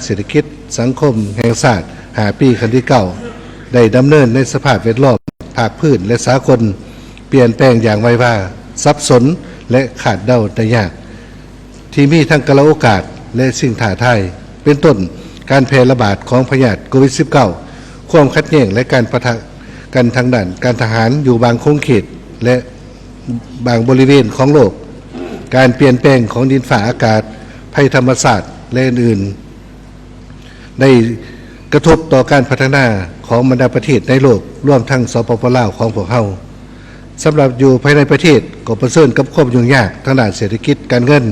ເສດຖະກິດສັງຄົມແຫ່ງຊາດຫ້າປີຄັ້ງທີເກົ້າ ໄດ້ດຳເນີນໃນສະພາບແວດລ້ອມພາກພື້ນ ແລະ ສາກົນ ປ່ຽນແປງຢ່າງໄວວາ, ສັບສົນ ແລະ ຄາດເດົາໄດ້ຍາກ, ທີ່ມີທັງກາລະໂອກາດ ແລະ ສິ່ງທ້າທາຍ ເປັນຕົ້ນ ການແຜ່ລະບາດຂອງພະຍາດໂຄວິດສິບເກົ້າ, ຄວາມຂັດແຍ່ງ ແລະ ການປະທະກັນທາງດ້ານການທະຫານຢູ່ບາງຂົງເຂດ ແລະ ບາງບໍລິເວນຂອງໂລກ, ການປ່ຽນແປງຂອງດິນຟ້າອາກາດ, ໄພທຳມະຊາດ ແລະ ອື່ນໆ ໄດ້ກະທົບຕໍ່ການພັດທະນາຂອງບັນດາປະເທດໃນໂລກ, ລວມທັງ ສປປ ລາວ ຂອງພວກເຮົາ. ສຳລັບຢູ່ພາຍໃນປະເທດ ກໍປະເຊີນກັບຄວາມຫຍຸ້ງຍາກທາງດ້ານເສດຖະກິດການເງິນ,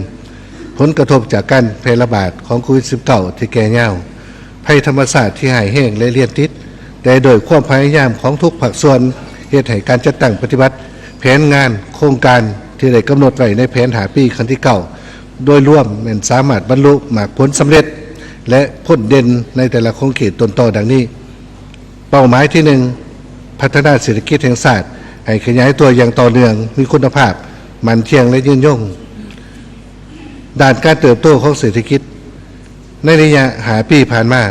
ຜົນກະທົບຈາກການແຜ່ລະບາດຂອງໂຄວິດສິບເກົ້າ ທີ່ແກ່ຍາວ, ໄພທຳມະຊາດທີ່ຮ້າຍແຮງ ແລະ ລຽນຕິດ, ແຕ່ດ້ວຍຄວາມພະຍາຍາມຂອງທຸກພາກສ່ວນ ເຮັດໃຫ້ການຈັດຕັ້ງປະຕິບັດແຜນງານໂຄງການທີ່ໄດ້ກຳນົດໄວ້ໃນແຜນຫ້າປີຄັ້ງທີເກົ້າ ໂດຍລວມແມ່ນສາມາດບັນລຸໝາກຜົນສຳເລັດ ແລະ ພົ້ນເດັ່ນໃນແຕ່ລະຂົງເຂດຕົ້ນຕໍດັ່ງນີ້. ເປົ້າໝາຍທີໜຶ່ງ ພັດທະນາເສດຖະກິດແຫ່ງຊາດໃຫ້ຂະຫຍາຍຕົວຢ່າງຕໍ່ເນື່ອງ, ມີຄຸນນະພາບ, ໝັ້ນທ່ຽງ ແລະ ຍືນຍົງ. ດ້ານການເຕີບໂຕຂອງເສດຖະກິດໃນໄລຍະຫ້າປີຜ່ານມາ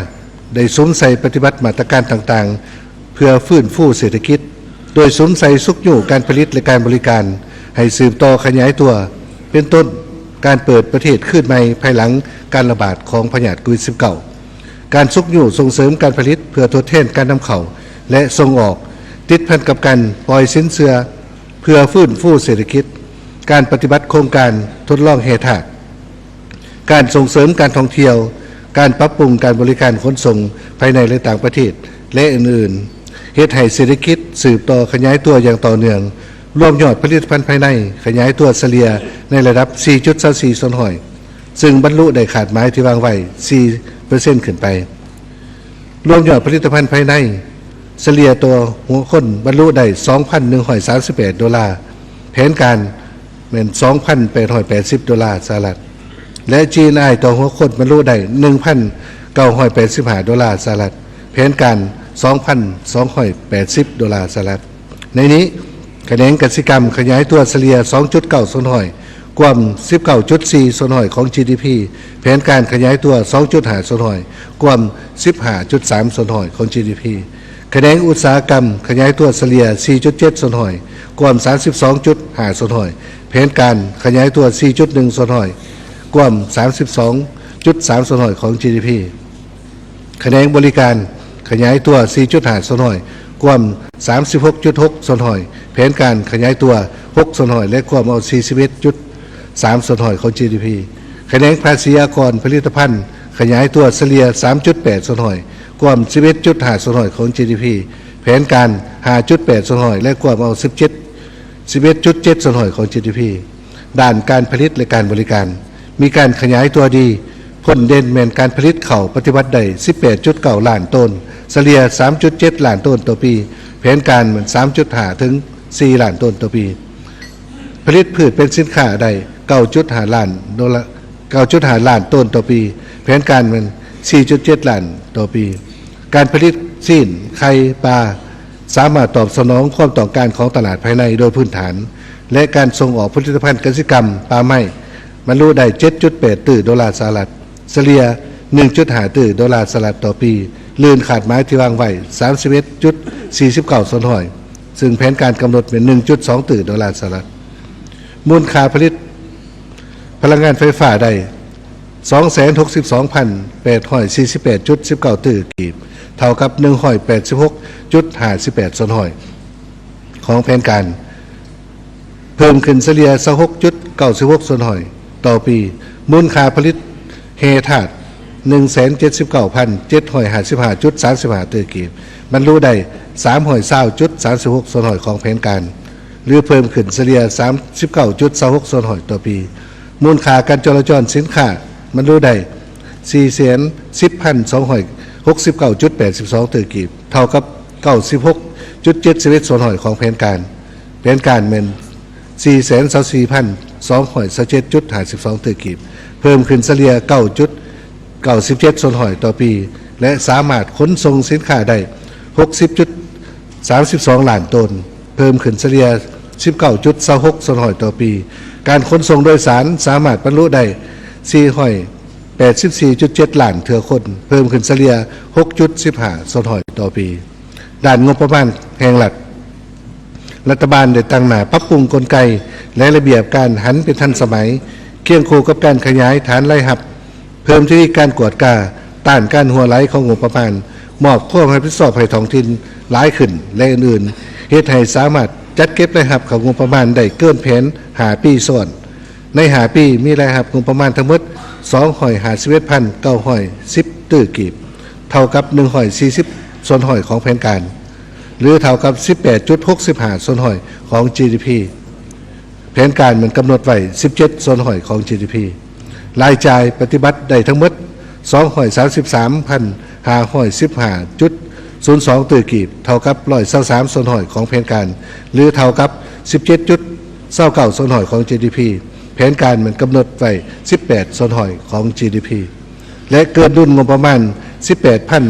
ໄດ້ສຸມໃສ່ປະຕິບັດມາດຕະການຕ່າງໆ ເພື່ອຟື້ນຟູເສດຖະກິດ, ໂດຍສຸມໃສ່ຊຸກຍູ້ການຜະລິດ ແລະ ການບໍລິການໃຫ້ສືບຕໍ່ຂະຫຍາຍຕົວ, ເປັນຕົ້ນ ການເປີດປະເທດຄືນໃໝ່ພາຍຫຼັງການລະບາດຂອງພະຍາດໂຄວິດສິບເກົ້າ, ການຊຸກຍູ້ສົ່ງເສີມການຜະລິດເພື່ອທົດແທນການນຳເຂົ້າ ແລະ ສົ່ງອອກ, ຕິດພັນກັບການປ່ອຍສິນເຊື່ອເພື່ອຟື້ນຟູເສດຖະກິດ, ການປະຕິບັດໂຄງການທົດລອງແຮ່ທາດ, ການສົ່ງເສີມການທ່ອງທ່ຽວ, ການປັບປຸງການບໍລິການຂົນສົ່ງພາຍໃນ ແລະ ຕ່າງປະເທດ ແລະ ອື່ນໆ ເຮັດໃຫ້ເສດຖະກິດສືບຕໍ່ຂະຫຍາຍຕົວຢ່າງຕໍ່ເນື່ອງ, ລວມຍອດຜະລິດຕະພັນພາຍໃນຂະຫຍາຍຕົວສະເລ່ຍໃນລະດັບສີ່ຈຸດຊາວສີ່ສ່ວນຮ້ອຍ ຊຶ່ງບັນລຸໄດ້ຄາດໝາຍທີ່ວາງໄວ້ສີ່ເປີເຊັນຂຶ້ນໄປ. ລວມຍອດຜະລິດຕະພັນພາຍໃນສະເລ່ຍຕໍ່ຫົວຄົນບັນລຸໄດ້ສອງພັນໜຶ່ງຮ້ອຍສາມສິບແປດໂດລາ, ແຜນການແມ່ນສອງພັນແປດຮ້ອຍແປດສິບໂດລາສະຫະລັດ ແລະ ຈີເອັນໄອ ຕໍ່ຫົວຄົນບັນລຸໄດ້ໜຶ່ງພັນເກົ້າຮ້ອຍແປດສິບຫ້າໂດລາສະຫະລັດ, ແຜນການສອງພັນສອງຮ້ອຍແປດສິບໂດລາສະຫະລັດ. ໃນນີ້ ຂະແໜງກະສິກຳຂະຫຍາຍຕົວສະເລ່ຍສອງຈຸດເກົ້າສ່ວນຮ້ອຍ ກວມສິບເກົ້າຈຸດສີ່ສ່ວນຮ້ອຍຂອງ ຈີ ດີ ພີ, ແຜນການຂະຫຍາຍຕົວສອງຈຸດຫ້າສ່ວນຮ້ອຍ ກວມສິບຫ້າຈຸດສາມສ່ວນຮ້ອຍຂອງ ຈີ ດີ ພີ, ຂະແໜງອຸດສາຫະກຳຂະຫຍາຍຕົວສະເລ່ຍສີ່ຈຸດເຈັດສ່ວນຮ້ອຍ ກວມສາມສິບສອງຈຸດຫ້າສ່ວນຮ້ອຍ, ແຜນການຂະຫຍາຍຕົວສີ່ຈຸດໜຶ່ງສ່ວນຮ້ອຍ ກວມສາມສິບສອງຈຸດສາມສ່ວນຮ້ອຍຂອງ ຈີ ດີ ພີ. ຂະແໜງບໍລິການຂະຫຍາຍຕົວສີ່ຈຸດຫ້າສ່ວນຮ້ອຍ ກວມສາມສິບຫົກຈຸດຫົກສ່ວນຮ້ອຍ, ແຜນການຂະຫຍາຍຕົວຫົກສ່ວນຮ້ອຍ ແລະ ກວມເອົາສີ່ສິບເອັດຈຸດສາມສ່ວນຮ້ອຍຂອງ ຈີ ດີ ພີ. ຂະແໜງພາສີອາກອນຜະລິດຕະພັນຂະຫຍາຍຕົວສະເລ່ຍສາມຈຸດແປດສ່ວນຮ້ອຍ ກວມສິບເອັດຈຸດຫ້າສ່ວນຮ້ອຍຂອງ ຈີ ດີ ພີ, ແຜນການຫ້າຈຸດແປດສ່ວນຮ້ອຍ ແລະ ກວມເອົາສິບເຈັດ ສິບເອັດຈຸດເຈັດສ່ວນຮ້ອຍຂອງ ຈີ ດີ ພີ. ດ້ານການຜະລິດ ແລະ ການບໍລິການ ມີການຂະຫຍາຍຕົວດີ, ພົ້ນເດັ່ນແມ່ນການຜະລິດເຂົ້າປະຕິບັດໄດ້ສິບແປດຈຸດເກົ້າລ້ານໂຕນ, ສະເລ່ຍສາມຈຸດເຈັດລ້ານໂຕນຕໍ່ປີ, ແຜນການແມ່ນສາມຈຸດຫ້າເຖິງສີ່ລ້ານໂຕນຕໍ່ປີ. ຜະລິດພືດເປັນສິນຄ້າໄດ້ເກົ້າຈຸດຫ້າລ້ານໂດລາ, ເກົ້າຈຸດຫ້າລ້ານໂຕນຕໍ່ປີ, ແຜນການແມ່ນສີ່ຈຸດເຈັດລ້ານຕໍ່ປີ. ການຜະລິດຊີ້ນ, ໄຂ່, ປາ ສາມາດຕອບສະໜອງຄວາມຕ້ອງການຂອງຕະຫຼາດພາຍໃນໂດຍພື້ນຖານ ແລະ ການສົ່ງອອກຜະລິດຕະພັນກະສິກຳປ່າໄມ້ ບັນລຸໄດ້ເຈັດຈຸດແປດຕື້ໂດລາສະຫະລັດ, ສະເລ່ຍໜຶ່ງຈຸດຫ້າຕື້ໂດລາສະຫະລັດຕໍ່ປີ, ລື່ນຄາດໝາຍທີ່ວາງໄວ້ສາມສິບເອັດຈຸດສີ່ສິບເກົ້າສ່ວນຮ້ອຍ, ຊຶ່ງແຜນການກຳນົດເປັນໜຶ່ງຈຸດສອງຕື້ໂດລາສະຫະລັດ. ມູນຄ່າຜະລິດພະລັງງານໄຟຟ້າໄດ້ສອງແສນຫົກສິບສອງພັນແປດຮ້ອຍສີ່ສິບແປດຈຸດສິບເກົ້າຕື້ກີບ, ເທົ່າກັບໜຶ່ງຮ້ອຍແປດສິບຫົກຈຸດຫ້າສິບແປດສ່ວນຮ້ອຍຂອງແຜນການ, ເພີ່ມຂຶ້ນສະເລ່ຍຊາວຫົກຈຸດເກົ້າສິບຫົກສ່ວນຮ້ອຍຕໍ່ປີ. ມູນຄ່າຜະລິດແຮ່ທາດໜຶ່ງແສນເຈັດສິບເກົ້າພັນເຈັດຮ້ອຍຫ້າສິບຫ້າຈຸດສາມສິບຫ້າຕື້ກີບ, ບັນລຸໄດ້ສາມຮ້ອຍຊາວຈຸດສາມສິບຫົກສ່ວນຮ້ອຍຂອງແຜນການ ຫຼື ເພີ່ມຂຶ້ນສະເລ່ຍສາມສິບເກົ້າຈຸດຊາວຫົກສ່ວນຮ້ອຍຕໍ່ປີ. ມູນຄ່າການຈໍລະຈອນສິນຄ້າ ບັນລຸໄດ້ສີ່ແສນສິບພັນສອງຮ້ອຍຫົກສິບເກົ້າຈຸດແປດສິບສອງຕື້ກີບ, ເທົ່າກັບເກົ້າສິບຫົກຈຸດເຈັດສິບເອັດສ່ວນຮ້ອຍຂອງແຜນການ. ແຜນການແມ່ນສີ່ແສນຊາວສີ່ພັນສອງຮ້ອຍຊາວເຈັດຈຸດຫ້າສິບສອງຕື້ກີບ, ເພີ່ມຂຶ້ນສະເລ່ຍເກົ້າຈຸດເກົ້າສິບເຈັດສ່ວນຮ້ອຍຕໍ່ປີ ແລະ ສາມາດຂົນສົ່ງສິນຄ້າໄດ້ຫົກສິບຈຸດສາມສິບສອງລ້ານໂຕນ, ເພີ່ມຂຶ້ນສະເລ່ຍສິບເກົ້າຈຸດຊາວຫົກສ່ວນຮ້ອຍຕໍ່ປີ. ການຂົນສົ່ງໂດຍສານສາມາດບັນລຸໄດ້ສີ່ຮ້ອຍ ແປດສິບສີ່ຈຸດເຈັດລ້ານເທື່ອຄົນ, ເພີ່ມຂຶ້ນສະເລ່ຍຫົກຈຸດສິບຫ້າສ່ວນຮ້ອຍຕໍ່ປີ. ດ້ານງົບປະມານແຫ່ງລັດ, ລັດຖະບານໄດ້ຕັ້ງໜ້າປັບປຸງກົນໄກ ແລະ ລະບຽບການຫັນເປັນທັນສະໄໝ, ຄຽງຄູ່ກັບການຂະຫຍາຍຖານລາຍຮັບ, ເພີ່ມທະວີການກວດກາ, ຕ້ານການຮົ່ວໄຫຼຂອງງົບປະມານ, ມອບຄວາມຮັບຜິດຊອບໃຫ້ທ້ອງຖິ່ນຫຼາຍຂຶ້ນ ແລະ ອື່ນໆ, ເຮັດໃຫ້ສາມາດຈັດເກັບລາຍຮັບເຂົ້າງົບປະມານໄດ້ເກີນແຜນຫ້າປີຊ້ອນ. ໃນຫ້າປີ ມີລາຍຮັບງົບປະມານທັງໝົດສອງຮ້ອຍຫ້າສິບເອັດພັນເກົ້າຮ້ອຍສິບຕື້ກີບ, ເທົ່າກັບໜຶ່ງຮ້ອຍສີ່ສິບສ່ວນຮ້ອຍຂອງແຜນການ ຫຼື ເທົ່າກັບສິບແປດຈຸດຫົກສິບຫ້າສ່ວນຮ້ອຍຂອງ ຈີດີພີ. ແຜນການແມ່ນກຳນົດໄວ້ສິບເຈັດສ່ວນຮ້ອຍຂອງ ຈີດີພີ. ລາຍຈ່າຍປະຕິບັດໄດ້ທັງໝົດສອງຮ້ອຍສາມສິບສາມພັນຫ້າຮ້ອຍສິບຫ້າຈຸດສູນສອງຕື້ກີບ, ເທົ່າກັບຮ້ອຍຊາວສາມສ່ວນຮ້ອຍຂອງແຜນການ ຫຼື ເທົ່າກັບສິບເຈັດຈຸດຊາວເກົ້າສ່ວນຮ້ອຍຂອງ ຈີດີພີ. ແຜນການແມ່ນກຳນົດໄວ້ສິບແປດສ່ວນຮ້ອຍຂອງ ຈີດີພີ ແລະ ເກີນດຸນງົບປະມານສິບແປດພັນ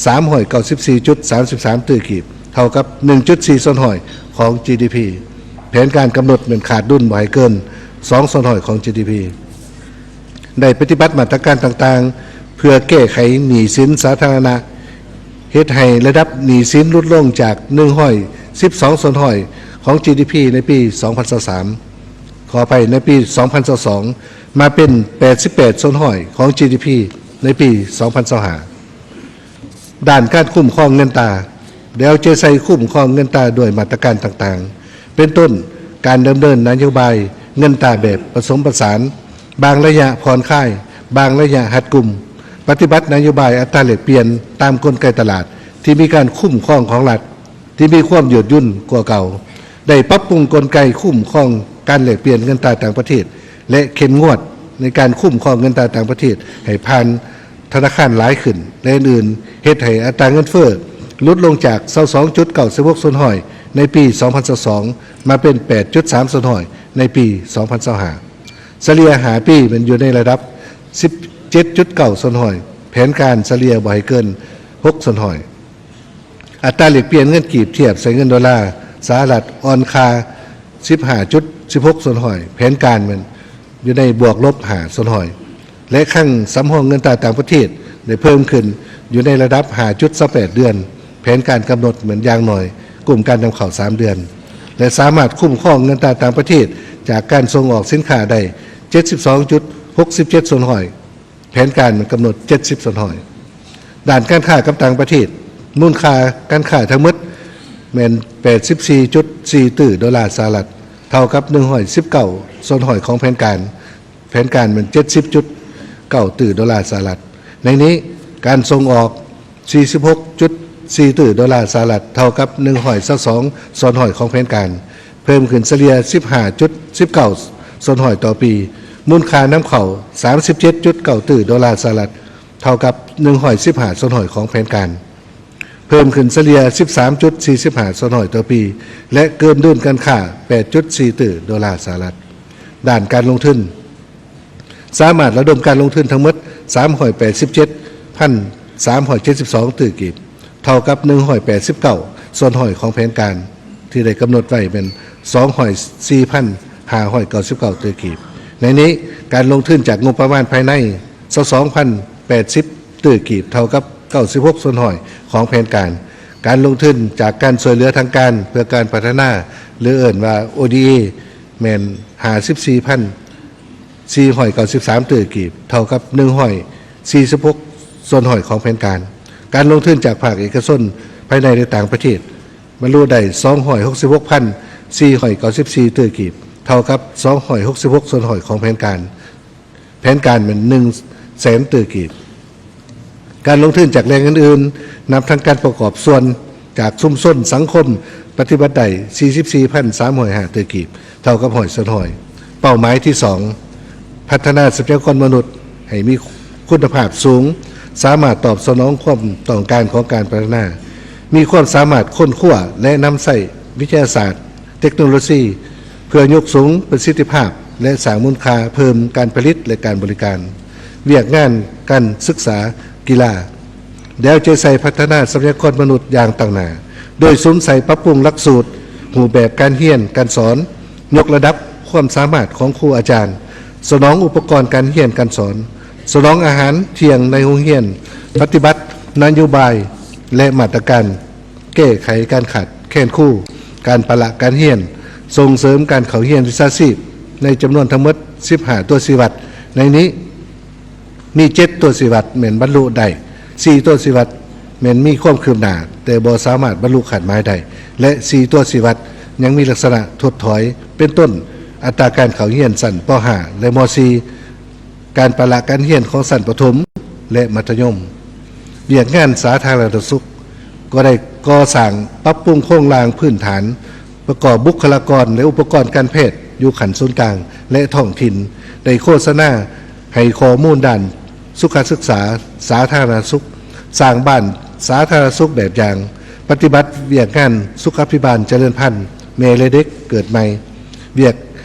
ສາມຮ້ອຍເກົ້າສິບສີ່ຈຸດສາມສິບສາມຕື້ກີບ, ເທົ່າກັບໜຶ່ງຈຸດສີ່ສ່ວນຮ້ອຍຂອງ ຈີດີພີ. ແຜນການກຳນົດແມ່ນຂາດດຸນບໍ່ໃຫ້ເກີນສອງສ່ວນຮ້ອຍຂອງ ຈີດີພີ. ໄດ້ປະຕິບັດມາດຕະການຕ່າງໆ ເພື່ອແກ້ໄຂໜີ້ສິນສາທາລະນະ, ເຮັດໃຫ້ລະດັບໜີ້ສິນຫຼຸດລົງຈາກໜຶ່ງຮ້ອຍສິບສອງສ່ວນຮ້ອຍຂອງ ຈີດີພີ ໃນປີສອງພັນຊາວສາມ, ຂໍອະໄພ, ໃນປີສອງພັນຊາວສອງ ມາເປັນແປດສິບແປດສ່ວນຮ້ອຍຂອງ ຈີດີພີ ໃນປີສອງພັນຊາວຫ້າ. ດ້ານການຄຸ້ມຄອງເງິນຕາ, ໄດ້ເອົາໃຈໃສ່ຄຸ້ມຄອງເງິນຕາດ້ວຍມາດຕະການຕ່າງໆ ເປັນຕົ້ນ ການດຳເນີນນະໂຍບາຍເງິນຕາແບບປະສົມປະສານ, ບາງໄລຍະຜ່ອນຄາຍ, ບາງໄລຍະຮັດກຸມ, ປະຕິບັດນະໂຍບາຍອັດຕາແລກປ່ຽນຕາມກົນໄກຕະຫຼາດທີ່ມີການຄຸ້ມຄອງຂອງລັດ ທີ່ມີຄວາມຍືດຫຍຸ່ນກວ່າເກົ່າ, ໄດ້ປັບປຸງກົນໄກຄຸ້ມຄອງການແລກປ່ຽນເງິນຕາຕ່າງປະເທດ ແລະ ເຂັ້ມງວດໃນການຄຸ້ມຄອງເງິນຕາຕ່າງປະເທດໃຫ້ຜ່ານ ທະນາຄານຫຼາຍຂຶ້ນ ແລະ ອື່ນໆ, ເຮັດໃຫ້ອັດຕາເງິນເຟີ້ຫຼຸດລົງຈາກຊາວສອງຈຸດເກົ້າສິບຫົກສ່ວນຮ້ອຍໃນປີສອງພັນຊາວສອງ ມາເປັນແປດຈຸດສາມສ່ວນຮ້ອຍໃນປີສອງພັນຊາວຫ້າ. ສະເລ່ຍຫ້າປີແມ່ນຢູ່ໃນລະດັບສິບເຈັດຈຸດເກົ້າສ່ວນຮ້ອຍ, ແຜນການສະເລ່ຍບໍ່ໃຫ້ເກີນຫົກສ່ວນຮ້ອຍ. ອັດຕາແລກປ່ຽນເງິນກີບທຽບໃສ່ເງິນໂດລາສະຫະລັດອ່ອນຄ່າສິບຫ້າຈຸດສິບຫົກສ່ວນຮ້ອຍ, ແຜນການແມ່ນຢູ່ໃນບວກລົບຫ້າສ່ວນຮ້ອຍ. ແລະ ຄັງສຳຮອງເງິນຕາຕ່າງປະເທດໄດ້ເພີ່ມຂຶ້ນຢູ່ໃນລະດັບຫ້າຈຸດສອງແປດເດືອນ, ແຜນການກຳນົດແມ່ນຢ່າງໜ້ອຍກຸ່ມການນຳເຂົ້າສາມເດືອນ ແລະ ສາມາດຄຸ້ມຄອງເງິນຕາຕ່າງປະເທດຈາກການສົ່ງອອກສິນຄ້າໄດ້ເຈັດສິບສອງຈຸດຫົກສິບເຈັດສ່ວນຮ້ອຍ, ແຜນການແມ່ນກຳນົດເຈັດສິບສ່ວນຮ້ອຍ. ດ້ານການຄ້າກັບຕ່າງປະເທດ, ມູນຄ່າການຄ້າທັງໝົດແມ່ນແປດສິບສີ່ຈຸດສີ່ຕື້ໂດລາສະຫະລັດ, ເທົ່າກັບໜຶ່ງຮ້ອຍສິບເກົ້າສ່ວນຮ້ອຍຂອງແຜນການ. ແຜນການແມ່ນເຈັດສິບຈຸດເກົ້າຕື້ໂດລາສະຫະລັດ. ໃນນີ້, ການສົ່ງອອກສີ່ສິບຫົກຈຸດສີ່ຕື້ໂດລາສະຫະລັດ, ເທົ່າກັບໜຶ່ງຮ້ອຍຊາວສອງສ່ວນຮ້ອຍຂອງແຜນການ, ເພີ່ມຂຶ້ນສະເລ່ຍສິບຫ້າຈຸດສິບເກົ້າສ່ວນຮ້ອຍຕໍ່ປີ. ມູນຄ່ານຳເຂົ້າສາມສິບເຈັດຈຸດເກົ້າຕື້ໂດລາສະຫະລັດ, ເທົ່າກັບໜຶ່ງຮ້ອຍສິບຫ້າສ່ວນຮ້ອຍຂອງແຜນການ. ເພີ່ມຂຶ້ນສະເລ່ຍສິບສາມຈຸດສີ່ສິບຫ້າສ່ວນຮ້ອຍຕໍ່ປີ ແລະ ເກີນດຸນການຄ້າແປດຈຸດສີ່ຕື້ໂດລາສະຫະລັດ. ດ້ານການລົງທຶນ, ສາມາດລະດົມການລົງທຶນທັງໝົດສາມຮ້ອຍແປດສິບເຈັດພັນສາມຮ້ອຍເຈັດສິບສອງຕື້ກີບ, ເທົ່າກັບໜຶ່ງຮ້ອຍແປດສິບເກົ້າສ່ວນຮ້ອຍຂອງແຜນການ ທີ່ໄດ້ກຳນົດໄວ້ແມ່ນສອງຮ້ອຍສີ່ພັນຫ້າຮ້ອຍເກົ້າສິບເກົ້າຕື້ກີບ. ໃນນີ້, ການລົງທຶນຈາກງົບປະມານພາຍໃນ ຊາວສອງພັນແປດສິບຕື້ກີບ, ເທົ່າກັບເກົ້າສິບຫົກສ່ວນຮ້ອຍຂອງແຜນການ. ການລົງທຶນຈາກການຊ່ວຍເຫຼືອທາງການເພື່ອການພັດທະນາ ຫຼື ເອີ້ນວ່າ ໂອ ດີ ເອ ແມ່ນຫ້າສິບສີ່ພັນສີ່ຮ້ອຍເກົ້າສິບສາມຕື້ກີບ, ເທົ່າກັບໜຶ່ງຮ້ອຍສີ່ສິບຫົກສ່ວນຮ້ອຍຂອງແຜນການ. ການລົງທຶນຈາກພາກເອກະຊົນພາຍໃນ ແລະ ຕ່າງປະເທດ ບັນລຸໄດ້ສອງຮ້ອຍຫົກສິບຫົກພັນສີ່ຮ້ອຍເກົ້າສິບສີ່ຕື້ກີບ, ເທົ່າກັບສອງຮ້ອຍຫົກສິບຫົກສ່ວນຮ້ອຍຂອງແຜນການ. ແຜນການແມ່ນໜຶ່ງແສນຕື້ກີບ. ການລົງທຶນຈາກແຫຼ່ງອື່ນໆ ນັບທັງການປະກອບສ່ວນຈາກຊຸມຊົນສັງຄົມ ປະຕິບັດໄດ້ສີ່ສິບສີ່ພັນສາມຮ້ອຍຫ້າຕື້ກີບ, ເທົ່າກັບຮ້ອຍສ່ວນຮ້ອຍ. ເປົ້າໝາຍທີສອງ, ພັດທະນາຊັບພະຍາກອນມະນຸດໃຫ້ມີຄຸນນະພາບສູງ, ສາມາດຕອບສະໜອງຄວາມຕ້ອງການຂອງການພັດທະນາ, ມີຄວາມສາມາດຄົ້ນຄວ້າ ແລະ ນຳໃຊ້ວິທະຍາສາດ, ເຕັກໂນໂລຊີ ເພື່ອຍົກສູງປະສິດທິພາບ ແລະ ສ້າງມູນຄ່າເພີ່ມການຜະລິດ ແລະ ການບໍລິການ, ວຽກງານການສຶກສາ, ກິລາ, ແລ້ວໃຈໃສ່ພັດທະນາຊັບພະຍາກອນມະນຸດຢ່າງຕັ້ງໜ້າ, ໂດຍສຸມໃສ່ປັບປຸງຫຼັກສູດ, ຮູບແບບການຮຽນການສອນ, ຍົກລະດັບຄວາມສາມາດຂອງຄູອາຈານ, ສະໜອງອຸປະກອນການຮຽນການສອນ, ສະໜອງອາຫານທ່ຽງໃນໂຮງຮຽນ, ປະຕິບັດນະໂຍບາຍ ແລະ ມາດຕະການແກ້ໄຂການຂາດແຄນຄູ, ການປະລະການຮຽນ, ສົ່ງເສີມການເຂົ້າຮຽນວິຊາຊີບ ໃນຈຳນວນທັງໝົດສິບຫ້າຕົວຊີ້ວັດ. ໃນນີ້ມີເຈັດຕົວຊີ້ວັດແມ່ນບັນລຸໄດ້, ສີ່ຕົວຊີ້ວັດແມ່ນມີຄວາມຄືບໜ້າ ແຕ່ບໍ່ສາມາດບັນລຸຄາດໝາຍໄດ້ ແລະ ສີ່ຕົວຊີ້ວັດຍັງມີລັກສະນະຖົດຖອຍ ເປັນຕົ້ນ ອັດຕາການເຂົ້າຮຽນຊັ້ນ ປໍຫ້າ ແລະ ມໍສີ່, ການປະລະການຮຽນຂອງຊັ້ນປະຖົມ ແລະ ມັດທະຍົມ. ວຽກງານສາທາລະນະສຸກກໍໄດ້ກໍ່ສ້າງປັບປຸງໂຄງລ່າງພື້ນຖານ, ປະກອບບຸກຄະລາກອນ ແລະ ອຸປະກອນການແພດຢູ່ຂັ້ນສູນກາງ ແລະ ທ້ອງຖິ່ນ, ໄດ້ໂຄສະນາໃຫ້ຂໍ້ມູນດ້ານສຸຂະສຶກສາສາທາລະນະສຸກ, ສ້າງບ້ານສາທາລະນະສຸກແບບຢ່າງ, ປະຕິບັດວຽກງານສຸຂາພິບານຈະເລີນພັນແມ່ ແລະ ເດັກເກີດໃໝ່, ວຽກ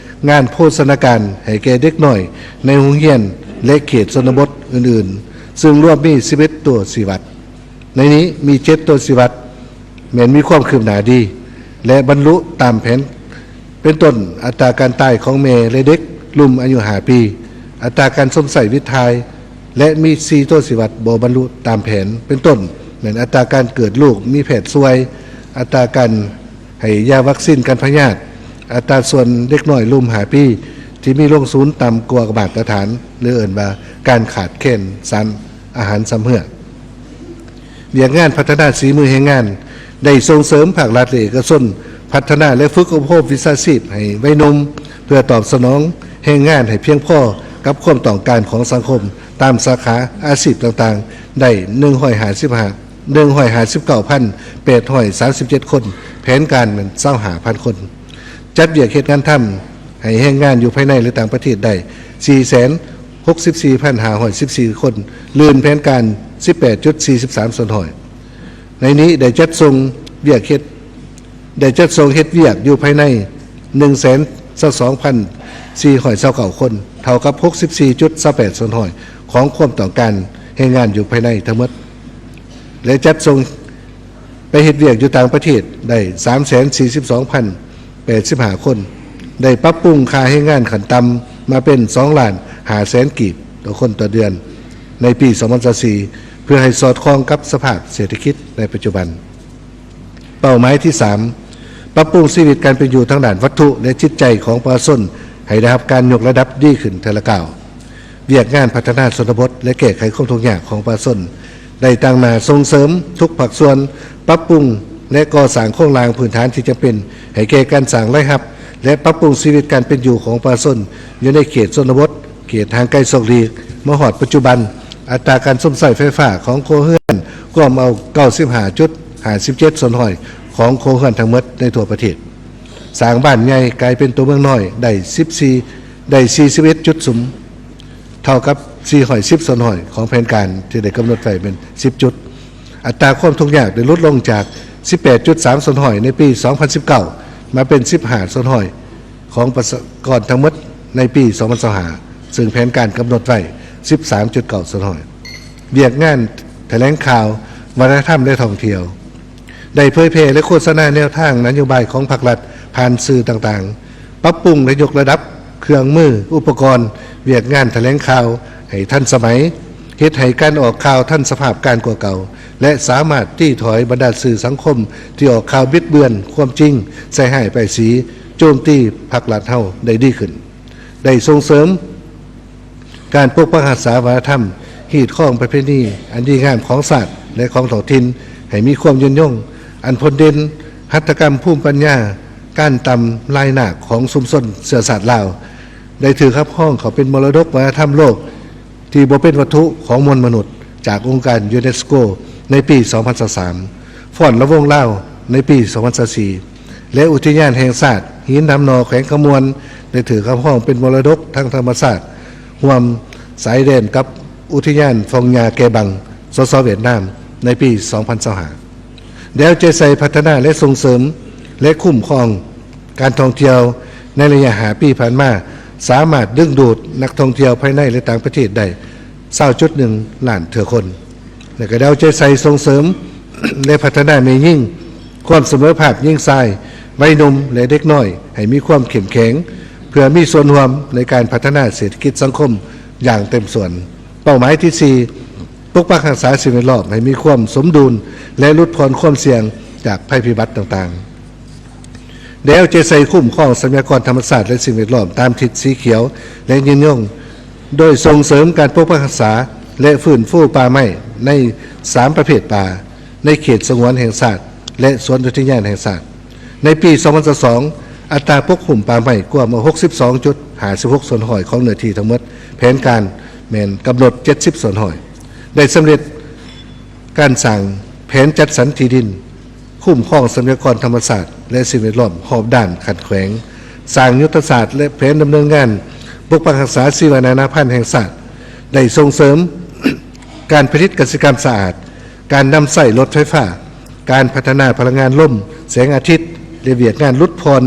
ງານໂພຊະນາການໃຫ້ແກ່ເດັກນ້ອຍໃນໂຮງຮຽນ ແລະ ເຂດຊົນນະບົດອື່ນໆ, ເຊິ່ງລວມມີສິບເອັດຕົວຊີ້ວັດ. ໃນນີ້ມີເຈັດຕົວຊີ້ວັດແມ່ນມີຄວາມຄືບໜ້າດີ ແລະ ບັນລຸຕາມແຜນ ເປັນຕົ້ນ ອັດຕາການຕາຍຂອງແມ່ ແລະ ເດັກລຸ່ມອາຍຸຫ້າປີ, ອັດຕາການຊົມໃຊ້ວິດຖ່າຍ ແລະ ມີສີ່ຕົວຊີ້ວັດບໍ່ບັນລຸຕາມແຜນ ເປັນຕົ້ນ ແມ່ນອັດຕາການເກີດລູກມີແພດຊ່ວຍ, ອັດຕາການໃຫ້ຢາວັກຊີນກັນພະຍາດ, ອັດຕາສ່ວນເດັກນ້ອຍລຸ່ມຫ້າປີທີ່ມີລົງສູນຕ່ຳກວ່າມາດຕະຖານ ຫຼື ເອີ້ນວ່າການຂາດແຄນສານອາຫານຊຳເຮື້ອ. ວຽກງານພັດທະນາສີມືແຮງງານ ໄດ້ສົ່ງເສີມພາກລັດ ແລະ ເອກະຊົນ ພັດທະນາ ແລະ ຝຶກອົບຮົມວິຊາຊີບໃຫ້ໄວໜຸ່ມ ເພື່ອຕອບສະໜອງແຮງງານໃຫ້ພຽງພໍກັບຄວາມຕ້ອງການຂອງສັງຄົມ ຕາມສາຂາອາຊີບຕ່າງໆ ໄດ້ໜຶ່ງຮ້ອຍຫ້າສິບຫ້າ ໜຶ່ງຮ້ອຍຫ້າສິບເກົ້າພັນແປດຮ້ອຍສາມສິບເຈັດຄົນ, ແຜນການແມ່ນຊາວຫ້າພັນຄົນ. ຈັດວຽກເຮັດງານທຳໃຫ້ແຮງງານຢູ່ພາຍໃນ ແລະ ຕ່າງປະເທດໄດ້ສີ່ແສນຫົກສິບສີ່ພັນຫ້າຮ້ອຍສິບສີ່ຄົນ, ລື່ນແຜນການສິບແປດຈຸດສີ່ສິບສາມສ່ວນຮ້ອຍ. ໃນນີ້ໄດ້ຈັດສົ່ງວຽກເຮັດ ໄດ້ຈັດສົ່ງເຮັດວຽກຢູ່ພາຍໃນໜຶ່ງແສນຊາວສອງພັນສີ່ຮ້ອຍຊາວເກົ້າຄົນ, ເທົ່າກັບຫົກສິບສີ່ຈຸດຊາວແປດສ່ວນຮ້ອຍຂອງຄວາມຕ້ອງການແຮງງານຢູ່ພາຍໃນທັງໝົດ ແລະ ຈັດສົ່ງໄປເຮັດວຽກຢູ່ຕ່າງປະເທດໄດ້ສາມແສນສີ່ສິບສອງພັນແປດສິບຫ້າຄົນ, ໄດ້ປັບປຸງຄ່າແຮງງານຂັ້ນຕ່ຳມາເປັນສອງລ້ານຫ້າແສນກີບຕໍ່ຄົນຕໍ່ເດືອນໃນປີສອງພັນຊາວສີ່ ເພື່ອໃຫ້ສອດຄ່ອງກັບສະພາບເສດຖະກິດໃນປັດຈຸບັນ. ເປົ້າໝາຍທີສາມ ປັບປຸງຊີວິດການເປັນຢູ່ທາງດ້ານວັດຖຸ ແລະ ຈິດໃຈຂອງປະຊາຊົນໃຫ້ໄດ້ຮັບການຍົກລະດັບດີຂຶ້ນເທື່ອລະກ້າວ. ວຽກງານພັດທະນາຊົນນະບົດ ແລະ ແກ້ໄຂຄວາມທຸກຍາກຂອງປະຊາຊົນ ໄດ້ຕັ້ງໜ້າສົ່ງເສີມທຸກພາກສ່ວນ ປັບປຸງ ແລະ ກໍ່ສ້າງໂຄງລ່າງພື້ນຖານທີ່ຈຳເປັນໃຫ້ແກ່ການສ້າງລາຍຮັບ ແລະ ປັບປຸງຊີວິດການເປັນຢູ່ຂອງປະຊາຊົນຢູ່ໃນເຂດຊົນນະບົດ, ເຂດຫ່າງໄກສອກຫຼີກ. ມາຮອດປັດຈຸບັນ, ອັດຕາການຊົມໃຊ້ໄຟຟ້າຂອງຄົວເຮືອນກວມເອົາເກົ້າສິບຫ້າຈຸດຫ້າສິບເຈັດສ່ວນຮ້ອຍຂອງຄົວເຮືອນທັງໝົດໃນທົ່ວປະເທດ. ສ້າງບ້ານໃຫຍ່ກາຍເປັນຕົວເມືອງນ້ອຍໄດ້ສິບສີ່ ໄດ້ສີ່ສິບເອັດຈຸດສຸມ ເທົ່າກັບສີ່ຮ້ອຍສິບສ່ວນຮ້ອຍຂອງແຜນການທີ່ໄດ້ກຳນົດໄວ້ແມ່ນສິບຈຸດ. ອັດຕາຄວາມທຸກຍາກໄດ້ຫຼຸດລົງຈາກສິບແປດຈຸດສາມສ່ວນຮ້ອຍໃນປີສອງພັນສິບເກົ້າ ມາເປັນສິບຫ້າສ່ວນຮ້ອຍຂອງປະຊາກອນທັງໝົດໃນປີສອງພັນຊາວຫ້າ ເຊິ່ງແຜນການກຳນົດໄວ້ສິບສາມຈຸດເກົ້າສ່ວນຮ້ອຍ. ວຽກງານຖະແຫຼງຂ່າວ, ວັດທະນະທຳ ແລະ ທ່ອງທ່ຽວ ໄດ້ເຜີຍແຜ່ ແລະ ໂຄສະນາແນວທາງນະໂຍບາຍຂອງພັກລັດຜ່ານສື່ຕ່າງໆ, ປັບປຸງ ແລະ ຍົກລະດັບເຄື່ອງມື, ອຸປະກອນ, ວຽກງານຖະແຫຼງຂ່າວໃຫ້ທັນສະໄໝ, ເຮັດໃຫ້ການອອກຂ່າວທັນສະພາບການກວ່າເກົ່າ ແລະ ສາມາດຕີຖອຍບັນດາສື່ສັງຄົມທີ່ອອກຂ່າວບິດເບືອນຄວາມຈິງ, ໃສ່ຮ້າຍປ້າຍສີ, ໂຈມຕີພັກລັດເຮົາໄດ້ດີຂຶ້ນ. ໄດ້ສົ່ງເສີມ ການປົກປັກຮັກສາວັດທະນະທຳ, ຮີດຄອງປະເພນີອັນດີງາມຂອງຊາດ ແລະ ຂອງທ້ອງຖິ່ນໃຫ້ມີຄວາມຍືນຍົງ, ອັນພົ້ນເດັ່ນຫັດຖະກຳພູມປັນຍາ, ການຕຳລາຍນາກຂອງຊຸມຊົນເຊື້ອຊາດລາວ ໄດ້ຖືກຮັບຮອງເຂົ້າເປັນມໍລະດົກວັດທະນະທຳໂລກທີ່ບໍ່ເປັນວັດຖຸຂອງມວນມະນຸດ ຈາກອົງການຢູເນສໂກໃນປີສອງພັນຊາວສາມ, ຟ້ອນລະວົງລາວໃນປີສອງພັນຊາວສີ່ ແລະ ອຸທິຍານແຫ່ງຊາດຫີນນາມໜໍ່ ແຂວງຄຳມ່ວນ ໄດ້ຖືກຮັບຮອງເປັນມໍລະດົກທາງທຳມະຊາດ ຮ່ວມສາຍແດນກັບອຸທິຍານຟອງຫຍ້າແກ່ບັງ ສສ ຫວຽດນາມ ໃນປີສອງພັນຊາວຫ້າ. ໄດ້ເອົາໃຈໃສ່ພັດທະນາ ແລະ ສົ່ງເສີມ ແລະ ຄຸ້ມຄອງການທ່ອງທ່ຽວໃນໄລຍະຫ້າປີຜ່ານມາ ສາມາດດຶງດູດນັກທ່ອງທ່ຽວພາຍໃນ ແລະ ຕ່າງປະເທດໄດ້ຊາວຈຸດໜຶ່ງລ້ານເທື່ອຄົນ. ແລະ ກໍໄດ້ເອົາໃຈໃສ່ສົ່ງເສີມ ແລະ ພັດທະນາແມ່ຍິງ, ຄວາມສະເໝີພາບຍິງຊາຍ, ໄວໜຸ່ມ ແລະ ເດັກນ້ອຍ ໃຫ້ມີຄວາມເຂັ້ມແຂງ ເພື່ອມີສ່ວນຮ່ວມໃນການພັດທະນາເສດຖະກິດສັງຄົມຢ່າງເຕັມສ່ວນ. ເປົ້າໝາຍທີສີ່ ປົກປັກຮັກສາສິ່ງແວດລ້ອມໃຫ້ມີຄວາມສົມດຸນ ແລະ ຫຼຸດຜ່ອນຄວາມສ່ຽງຈາກໄພພິບັດຕ່າງໆ. ແລ້ວເອົາໃຈໃສ່ຄຸ້ມຄອງຊັບພະຍາກອນທຳມະຊາດ ແລະ ສິ່ງແວດລ້ອມຕາມທິດສີຂຽວ ແລະ ຍືນຍົງ ໂດຍສົ່ງເສີມການປົກປັກຮັກສາ ແລະ ຟື້ນຟູປ່າໄມ້ໃນສາມປະເພດປ່າ ໃນເຂດສະຫງວນແຫ່ງຊາດ ແລະ ສວນອຸທິຍານແຫ່ງຊາດ. ໃນປີສອງພັນຊາວສອງ ອັດຕາປົກຫຸ້ມປ່າໄມ້ກວມເອົາຫົກສິບສອງຈຸດຫ້າສິບຫົກສ່ວນຮ້ອຍຂອງເນື້ອທີ່ທັງໝົດແຜນການ ແມ່ນກຳນົດເຈັດສິບສ່ວນຮ້ອຍ. ໄດ້ສຳເລັດການສ້າງແຜນຈັດສັນທີ່ດິນ ຄຸ້ມຄອງຊັບພະຍາກອນທຳມະຊາດ ແລະ ສິ່ງແວດລ້ອມຮອບດ້ານຂັ້ນແຂວງ, ສ້າງຍຸດທະສາດ ແລະ ແຜນດຳເນີນງານປົກປັກຮັກສາຊີວະນານາພັນແຫ່ງຊາດ, ໄດ້ສົ່ງເສີມການຜະລິດກະສິກຳສະອາດ, ການນຳໃຊ້ລົດໄຟຟ້າ, ການພັດທະນາພະລັງງານລົມ, ແສງອາທິດ ແລະ ວຽກງານຫຼຸດຜ່ອນ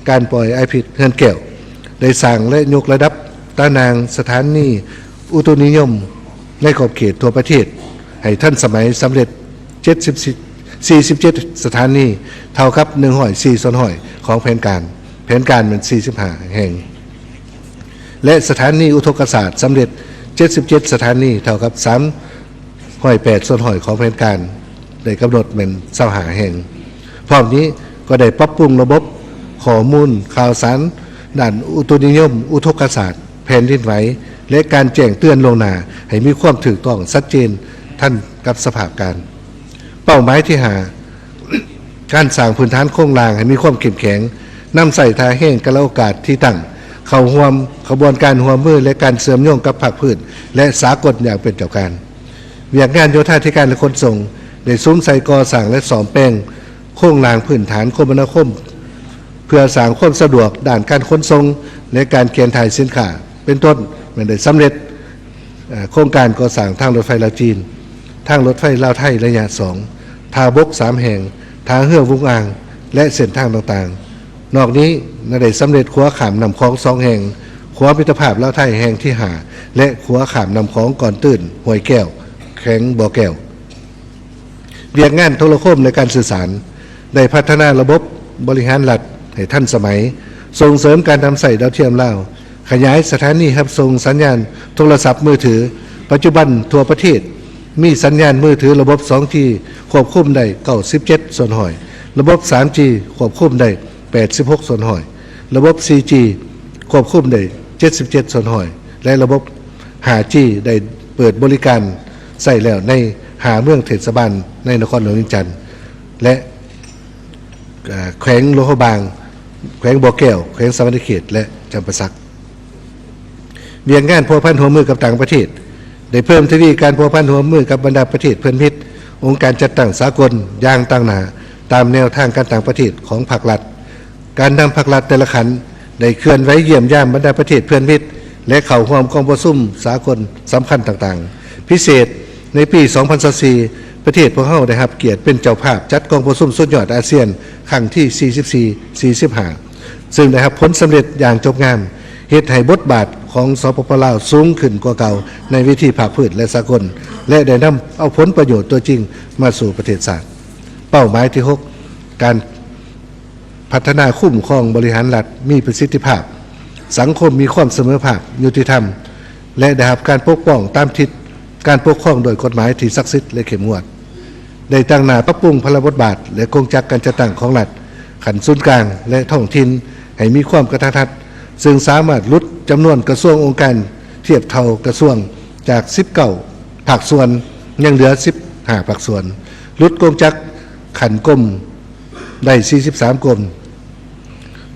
ການປ່ອຍອາຍພິດເຮືອນແກ້ວ, ໄດ້ສ້າງ ແລະ ຍົກລະດັບຕາໜ່າງສະຖານີອຸຕຸນິຍົມໃນຂອບເຂດທົ່ວປະເທດໃຫ້ທັນສະໄໝ, ສຳເລັດເຈັດສິບ ສີ່ສິບເຈັດສະຖານີ, ເທົ່າກັບໜຶ່ງຮ້ອຍສີ່ສ່ວນຮ້ອຍຂອງແຜນການ, ແຜນການແມ່ນສີ່ສິບຫ້າແຫ່ງ. ແລະ ສະຖານີອຸທົກກະສາດສຳເລັດເຈັດສິບເຈັດສະຖານີ, ເທົ່າກັບສາມຮ້ອຍແປດສ່ວນຮ້ອຍຂອງແຜນການ ໄດ້ກຳນົດແມ່ນຊາວຫ້າແຫ່ງ. ພ້ອມນີ້ກໍໄດ້ປັບປຸງລະບົບຂໍ້ມູນຂ່າວສານດ້ານອຸຕຸນິຍົມອຸທົກກະສາດ, ແຜ່ນດິນໄຫວ ແລະ ການແຈ້ງເຕືອນລ່ວງໜ້າໃຫ້ມີຄວາມຖືກຕ້ອງ, ຊັດເຈນ, ທັນກັບສະພາບການ. ເປົ້າໝາຍທີຫ້າ ການສ້າງພື້ນຖານໂຄງລ່າງໃຫ້ມີຄວາມເຂັ້ມແຂງ, ນຳໃຊ້ທ່າແຮງກາລະໂອກາດທີ່ຕັ້ງ, ເຂົ້າຮ່ວມຂະບວນການຮ່ວມມື ແລະ ການເຊື່ອມໂຍງກັບພາກພື້ນ ແລະ ສາກົນຢ່າງເປັນເຈົ້າການ. ວຽກງານໂຍທາທິການ ແລະ ຂົນສົ່ງ ໄດ້ສຸມໃສ່ກໍ່ສ້າງ ແລະ ສ້ອມແປງໂຄງລ່າງພື້ນຖານຄົມມະນາຄົມ ເພື່ອສ້າງຄວາມສະດວກດ້ານການຂົນສົ່ງ ແລະ ການເຄື່ອນຖ່າຍສິນຄ້າ ເປັນຕົ້ນ ແມ່ນໄດ້ສຳເລັດ ເອີ່ ໂຄງການກໍ່ສ້າງທາງລົດໄຟລາວ-ຈີນ, ທາງລົດໄຟລາວ-ໄທໄລຍະສອງ, ທ່າບົກສາມແຫ່ງ, ທ່າເຮືອວຸງອ່າງ ແລະ ເສັ້ນທາງຕ່າງໆ. ນອກນີ້ຍັງໄດ້ສຳເລັດຂົວຂ້າມນ້ຳຂອງສອງແຫ່ງ, ຂົວມິດຕະພາບລາວ-ໄທແຫ່ງທີຫ້າ ແລະ ຂົວຂ້າມນ້ຳຂອງກ່ອນຕື້ນຫ້ວຍແກ້ວ ແຂວງບໍ່ແກ້ວ. ວຽກງານໂທລະຄົມ ແລະ ການສື່ສານ ໄດ້ພັດທະນາລະບົບບໍລິຫານລັດໃຫ້ທັນສະໄໝ, ສົ່ງເສີມການນຳໃຊ້ດາວທຽມລາວ, ຂະຫຍາຍສະຖານີຮັບສົ່ງສັນຍານໂທລະສັບມືຖື. ປັດຈຸບັນທົ່ວປະເທດມີສັນຍານມືຖືລະບົບສອງຈີ ຄວບຄຸມໄດ້ເກົ້າສິບເຈັດສ່ວນຮ້ອຍ, ລະບົບສາມຈີຄວບຄຸມໄດ້ແປດສິບຫົກສ່ວນຮ້ອຍ, ລະບົບສີ່ຈີຄວບຄຸມໄດ້ເຈັດສິບເຈັດສ່ວນຮ້ອຍ ແລະ ລະບົບຫ້າຈີໄດ້ເປີດບໍລິການໃຊ້ແລ້ວໃນຫ້າເມືອງເທດສະບານໃນນະຄອນຫຼວງວຽງຈັນ ແລະ ເອີ່ ແຂວງຫຼວງພະບາງ, ແຂວງບໍ່ແກ້ວ, ແຂວງສະຫວັນນະເຂດ ແລະ ຈຳປາສັກ. ວຽກງານພົວພັນຮ່ວມມືກັບຕ່າງປະເທດ ໄດ້ເພີ່ມທະວີການພົວພັນຮ່ວມມືກັບບັນດາປະເທດເພື່ອນມິດ, ອົງການຈັດຕັ້ງສາກົນຢ່າງຕັ້ງໜ້າ ຕາມແນວທາງການຕ່າງປະເທດຂອງພາກລັດ. ການນຳພາກລັດແຕ່ລະຂັ້ນໄດ້ເຄື່ອນໄຫວຢ້ຽມຢາມບັນດາປະເທດເພື່ອນມິດ ແລະ ເຂົ້າຮ່ວມກອງປະຊຸມສາກົນສຳຄັນຕ່າງໆ. ພິເສດ, ໃນປີສອງພັນຊາວສີ່ ປະເທດພວກເຮົາໄດ້ຮັບກຽດເປັນເຈົ້າພາບຈັດກອງປະຊຸມສຸດຍອດອາຊຽນຄັ້ງທີສີ່ສິບສີ່ ສີ່ສິບຫ້າ ຊຶ່ງໄດ້ຮັບຜົນສຳເລັດຢ່າງຈົບງາມ, ເຮັດໃຫ້ບົດບາດຂອງ ສປປ ລາວ ສູງຂຶ້ນກວ່າເກົ່າໃນເວທີພາກພື້ນ ແລະ ສາກົນ ແລະ ໄດ້ນຳເອົາຜົນປະໂຫຍດຕົວຈິງມາສູ່ປະເທດຊາດ. ເປົ້າໝາຍທີຫົກ ການ ພັດທະນາຄຸ້ມຄອງບໍລິຫານລັດມີປະສິດທິພາບ, ສັງຄົມມີຄວາມສະເໝີພາບ, ຍຸຕິທຳ ແລະ ໄດ້ຮັບການປົກປ້ອງຕາມທິດການປົກຄອງໂດຍກົດໝາຍທີ່ສັກສິດ ແລະ ເຂັ້ມງວດ. ໄດ້ຕັ້ງໜ້າປັບປຸງພາລະບົດບາດ ແລະ ກົງຈັກການຈັດຕັ້ງຂອງລັດຂັ້ນສູນກາງ ແລະ ທ້ອງຖິ່ນໃຫ້ມີຄວາມກະທັດຮັດ, ເຊິ່ງສາມາດຫຼຸດຈຳນວນກະຊວງອົງການທຽບເທົ່າກະຊວງຈາກສິບເກົ້າພາກສ່ວນ ຍັງເຫຼືອສິບຫ້າພາກສ່ວນ, ຫຼຸດກົງຈັກຂັ້ນກົມ ໄດ້ສີ່ສິບສາມກົມ,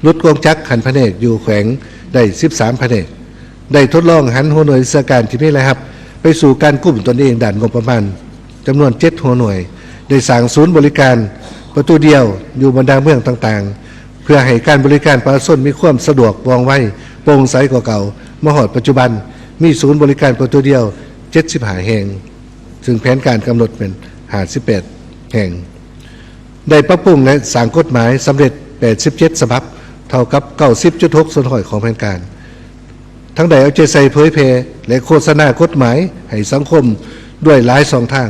ຫຼຸດກົງຈັກຂັ້ນພະແນກຢູ່ແຂວງໄດ້ສິບສາມພະແນກ, ໄດ້ທົດລອງຫັນຫົວໜ່ວຍວິຊາການທີ່ມີລາຍຮັບໄປສູ່ການກຸ້ມຕົນເອງດ້ານງົບປະມານຈຳນວນເຈັດຫົວໜ່ວຍ, ໄດ້ສ້າງສູນບໍລິການປະຕູດຽວຢູ່ບັນດາເມືອງຕ່າງໆ ເພື່ອໃຫ້ການບໍລິການປະຊາຊົນມີຄວາມສະດວກ ວ່ອງໄວ ໂປ່ງໃສກວ່າເກົ່າ. ມາຮອດປັດຈຸບັນ ມີສູນບໍລິການປະຕູດຽວເຈັດສິບຫ້າແຫ່ງ, ເຊິ່ງແຜນການກຳນົດແມ່ນຫ້າສິບແປດແຫ່ງ. ໄດ້ປັບປຸງ ແລະ ສ້າງກົດໝາຍສຳເລັດແປດສິບເຈັດສະບັບ, ເທົ່າກັບເກົ້າສິບຈຸດຫົກສ່ວນຮ້ອຍຂອງແຜນການ. ທັງໄດ້ເອົາໃຈໃສ່ເຜີຍແຜ່ ແລະ ໂຄສະນາກົດໝາຍໃຫ້ສັງຄົມດ້ວຍຫຼາຍຊ່ອງທາງ,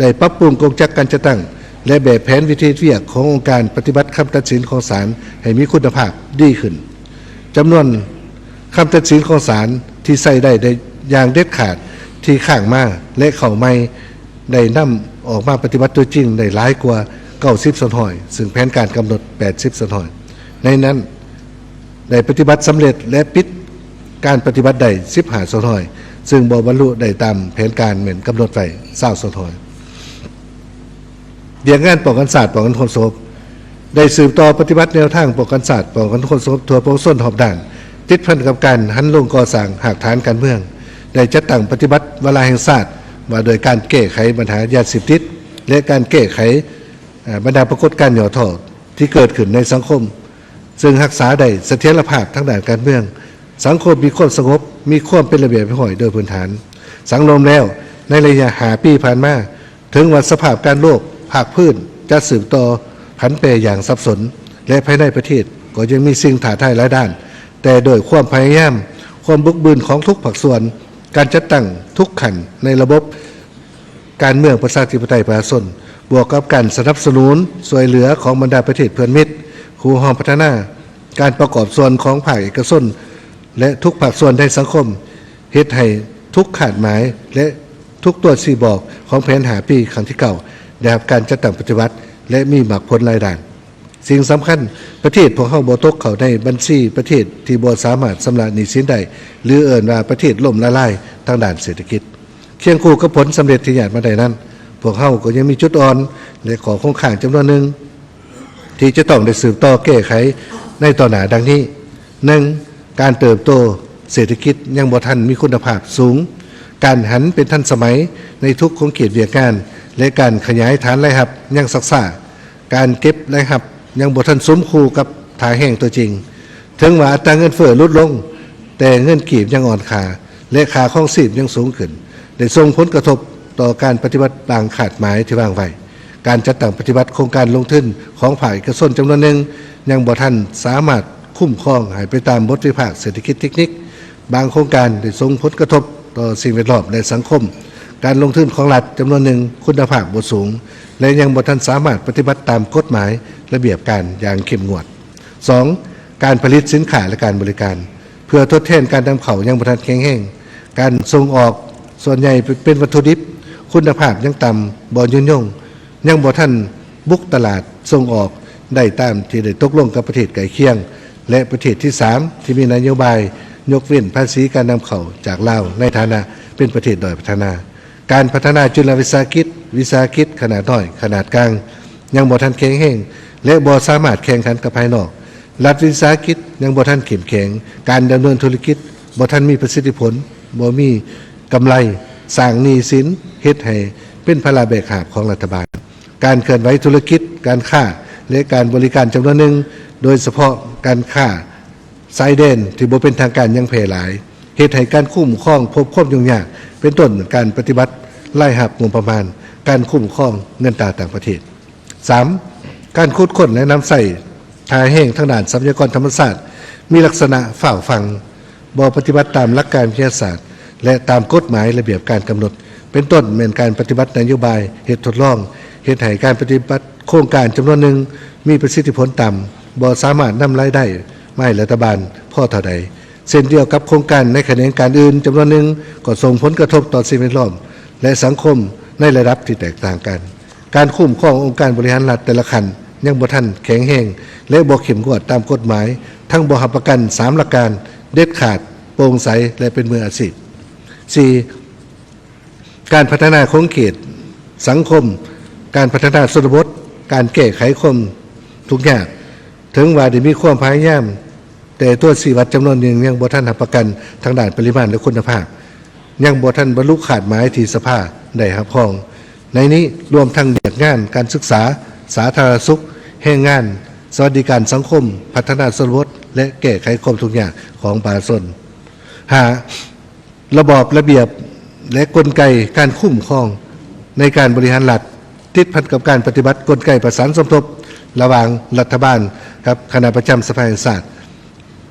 ໄດ້ປັບປຸງກົງຈັກການຈັດຕັ້ງ ແລະ ແບບແຜນວິທີເຮັດວຽກຂອງອົງການປະຕິບັດຄຳຕັດສິນຂອງສານໃຫ້ມີຄຸນນະພາບດີຂຶ້ນ. ຈຳນວນຄຳຕັດສິນຂອງສານທີ່ໃຊ້ໄດ້ ໄດ້ຢ່າງເດັດຂາດ ທີ່ຄ້າງມາ ແລະ ເຂົ້າໃໝ່ ໄດ້ນຳອອກມາປະຕິບັດຕົວຈິງໄດ້ຫຼາຍກວ່າເກົ້າສິບສ່ວນຮ້ອຍ ຊຶ່ງແຜນການກຳນົດແປດສິບສ່ວນຮ້ອຍ. ໃນນັ້ນ ໄດ້ປະຕິບັດສຳເລັດ ແລະ ປິດການປະຕິບັດໄດ້ສິບຫ້າສ່ວນຮ້ອຍ ຊຶ່ງບໍ່ບັນລຸໄດ້ຕາມແຜນການແມ່ນກຳນົດໄວ້ຊາວສ່ວນຮ້ອຍ. ວຽກງານປ້ອງກັນຊາດ ປ້ອງກັນຄວາມສະຫງົບ ໄດ້ສືບຕໍ່ປະຕິບັດແນວທາງປ້ອງກັນຊາດ ປ້ອງກັນຄວາມສະຫງົບທົ່ວປວງຊົນຮອບດ້ານ ຕິດພັນກັບການຫັນລົງກໍ່ສ້າງຮາກຖານການເມືອງ, ໄດ້ຈັດຕັ້ງປະຕິບັດວາລະແຫ່ງຊາດ ວ່າດ້ວຍການແກ້ໄຂບັນຫາຢາເສບຕິດ ແລະ ການແກ້ໄຂ ເອີ່ ບັນດາປາກົດການຫຍໍ້ທໍ້ທີ່ເກີດຂຶ້ນໃນສັງຄົມ, ເຊິ່ງຮັກສາໄດ້ສະຖຽນລະພາບທາງດ້ານການເມືອງ, ສັງຄົມມີຄວາມສະຫງົບ, ມີຄວາມເປັນລະບຽບຮຽບຮ້ອຍໂດຍພື້ນຖານ. ສັງລວມແລ້ວ, ໃນໄລຍະຫ້າປີຜ່ານມາ, ເຖິງວ່າສະພາບການໂລກ, ພາກພື້ນຈະສືບຕໍ່ຜັນແປຢ່າງສັບສົນ ແລະ ພາຍໃນປະເທດກໍຍັງມີສິ່ງທ້າທາຍຫຼາຍດ້ານ, ແຕ່ດ້ວຍຄວາມພະຍາຍາມ, ຄວາມບຸກບືນຂອງທຸກພາກສ່ວນ, ການຈັດຕັ້ງທຸກຂັ້ນໃນລະບົບ ການເມືອງປະຊາທິປະໄຕປະຊາຊົນ, ບວກກັບການສະໜັບສະໜູນຊ່ວຍເຫຼືອຂອງບັນດາປະເທດເພື່ອນມິດ, ຄູ່ຮ່ວມພັດທະນາ, ການປະກອບສ່ວນຂອງພາກເອກະຊົນ ແລະ ທຸກພາກສ່ວນໃນສັງຄົມ, ເຮັດໃຫ້ທຸກຄາດໝາຍ ແລະ ທຸກຕົວຊີ້ບອກຂອງແຜນຫ້າປີຄັ້ງທີເກົ້າ ໄດ້ຮັບການຈັດຕັ້ງປະຕິບັດ ແລະ ມີໝາກຜົນຫຼາຍດ້ານ. ສິ່ງສຳຄັນ, ປະເທດພວກເຮົາບໍ່ຕົກເຂົ້າໃນບັນຊີປະເທດທີ່ບໍ່ສາມາດຊຳລະໜີ້ສິນໄດ້ ຫຼື ເອີ້ນວ່າປະເທດລົ້ມລະລາຍທາງດ້ານເສດຖະກິດ. ຄຽງຄູ່ກັບຜົນສຳເລັດທີ່ຍາດມາໄດ້ນັ້ນ, ພວກເຮົາກໍຍັງມີຈຸດອ່ອນ ແລະ ຂໍ້ຄົງຄ້າງຈຳນວນໜຶ່ງ ທີ່ຈະຕ້ອງໄດ້ສືບຕໍ່ແກ້ໄຂໃນຕໍ່ໜ້າ ດັ່ງນີ້: ໜຶ່ງ, ການເຕີບໂຕເສດຖະກິດຍັງບໍ່ທັນມີຄຸນນະພາບສູງ, ການຫັນເປັນທັນສະໄໝໃນທຸກຂົງເຂດວຽກງານ ແລະ ການຂະຫຍາຍຖານລາຍຮັບຍັງຊັກຊ້າ, ການເກັບລາຍຮັບຍັງບໍ່ທັນສົມຄູ່ກັບທ່າແຮງຕົວຈິງ. ເຖິງວ່າອັດຕາເງິນເຟີ້ຫຼຸດລົງ, ແຕ່ເງິນກີບຍັງອ່ອນຄ່າ ແລະ ຄ່າຄອງຊີບຍັງສູງຂຶ້ນ, ໄດ້ສົ່ງຜົນກະທົບຕໍ່ການປະຕິບັດບາງຄາດໝາຍທີ່ວາງໄວ້. ການຈັດຕັ້ງປະຕິບັດໂຄງການລົງທຶນຂອງພາກເອກະຊົນຈຳນວນໜຶ່ງ ຍັງບໍ່ທັນສາມາດຄຸ້ມຄອງໃຫ້ໄປຕາມບົດວິພາກເສດຖະກິດເຕັກນິກ. ບາງໂຄງການໄດ້ສົ່ງຜົນກະທົບຕໍ່ສິ່ງແວດລ້ອມ ແລະ ສັງຄົມ. ການລົງທຶນຂອງລັດຈຳນວນໜຶ່ງຄຸນນະພາບບໍ່ສູງ ແລະ ຍັງບໍ່ທັນສາມາດປະຕິບັດຕາມກົດໝາຍລະບຽບການຢ່າງເຂັ້ມງວດ. ສອງ, ການຜະລິດສິນຄ້າ ແລະ ການບໍລິການ ເພື່ອທົດແທນການນຳເຂົ້າຍັງບໍ່ທັນແຂງແຮງ. ການສົ່ງອອກສ່ວນໃຫຍ່ເປັນວັດຖຸດິບຄຸນນະພາບຍັງຕ່ຳ, ບໍ່ຍືນຍົງ, ຍັງບໍ່ທັນບຸກຕະຫຼາດສົ່ງອອກໄດ້ຕາມທີ່ໄດ້ຕົກລົງກັບປະເທດໃກ້ຄຽງ ແລະ ປະເທດທີສາມ ທີ່ມີນະໂຍບາຍຍົກເວັ້ນພາສີການນຳເຂົ້າຈາກລາວໃນຖານະເປັນປະເທດດ້ອຍພັດທະນາ. ການພັດທະນາຈຸລະວິສາຫະກິດ, ວິສາຫະກິດຂະໜາດນ້ອຍ, ຂະໜາດກາງ ຍັງບໍ່ທັນແຂງແຮງ ແລະ ບໍ່ສາມາດແຂ່ງຂັນກັບພາຍນອກ. ລັດວິສາຫະກິດຍັງບໍ່ທັນເຂັ້ມແຂງ, ການດຳເນີນທຸລະກິດບໍ່ທັນມີປະສິດທິຜົນ, ບໍ່ມີກຳໄລ, ສ້າງໜີ້ສິນ, ເຮັດໃຫ້ເປັນພາລະແບກຫາບຂອງລັດຖະບານ. ການເຄື່ອນໄຫວທຸລະກິດ, ການຄ້າ ແລະ ການບໍລິການຈຳນວນໜຶ່ງ, ໂດຍສະເພາະການຄ້າ ຊາຍແດນທີ່ບໍ່ເປັນທາງການຍັງແຜ່ຫຼາຍ, ເຮັດໃຫ້ການຄຸ້ມຄອງພົບຄວາມຫຍຸ້ງຍາກ, ເປັນຕົ້ນການປະຕິບັດລາຍຮັບງົບປະມານ, ການຄຸ້ມຄອງເງິນຕາຕ່າງປະເທດ. ສາມ, ການຂຸດຄົ້ນ ແລະ ນຳໃຊ້ທ່າແຮງທາງດ້ານຊັບພະຍາກອນທຳມະຊາດ ມີລັກສະນະຟ້າວຟັ່ງ, ບໍ່ປະຕິບັດຕາມຫຼັກການວິທະຍາສາດ ແລະ ຕາມກົດໝາຍລະບຽບການກຳນົດ, ເປັນຕົ້ນແມ່ນການປະຕິບັດນະໂຍບາຍເຮັດທົດລອງ, ເຮັດໃຫ້ການປະຕິບັດໂຄງການຈຳນວນໜຶ່ງມີປະສິດທິຜົນຕ່ຳ, ບໍ່ສາມາດນຳລາຍໄດ້ມາໃຫ້ລັດຖະບານພໍເທົ່າໃດ. ເຊັ່ນດຽວກັບໂຄງການໃນຂະແໜງການອື່ນຈຳນວນໜຶ່ງ ກໍສົ່ງຜົນກະທົບຕໍ່ສິ່ງແວດລ້ອມ ແລະ ສັງຄົມໃນລະດັບທີ່ແຕກຕ່າງກັນ. ການຄຸ້ມຄອງອົງການບໍລິຫານລັດແຕ່ລະຂັ້ນຍັງບໍ່ທັນແຂງແຮງ ແລະ ບໍ່ເຂັ້ມງວດຕາມກົດໝາຍ, ທັງບໍ່ຮັບປະກັນສາມຫຼັກການເດັດຂາດ, ໂປ່ງໃສ ແລະ ເປັນມືອາຊີບ. ສີ່, ການພັດທະນາຂົງເຂດສັງຄົມ, ການພັດທະນາຊົນນະບົດ, ການແກ້ໄຂຄວາມທຸກຍາກ, ເຖິງວ່າໄດ້ມີຄວາມພະຍາຍາມ, ແຕ່ຕົວຊີ້ວັດຈຳນວນໜຶ່ງຍັງບໍ່ທັນຮັບປະກັນທາງດ້ານປະລິມານ ແລະ ຄຸນນະພາບ, ຍັງບໍ່ທັນບັນລຸຄາດໝາຍທີ່ສະພາໄດ້ຮັບຮອງ. ໃນນີ້ລວມທັງວຽກງານການສຶກສາ, ສາທາລະນະສຸກ, ແຮງງານ, ສະຫວັດດີການສັງຄົມ, ພັດທະນາຊົນນະບົດ ແລະ ແກ້ໄຂຄວາມທຸກຍາກຂອງປະຊາຊົນ. ຫ້າ, ລະບອບລະບຽບ ແລະ ກົນໄກການຄຸ້ມຄອງໃນການບໍລິຫານລັດ ຕິດພັນກັບການປະຕິບັດກົນໄກປະສານສົມທົບລະຫວ່າງລັດຖະບານກັບຄະນະປະຈຳສະພາແຫ່ງຊາດ.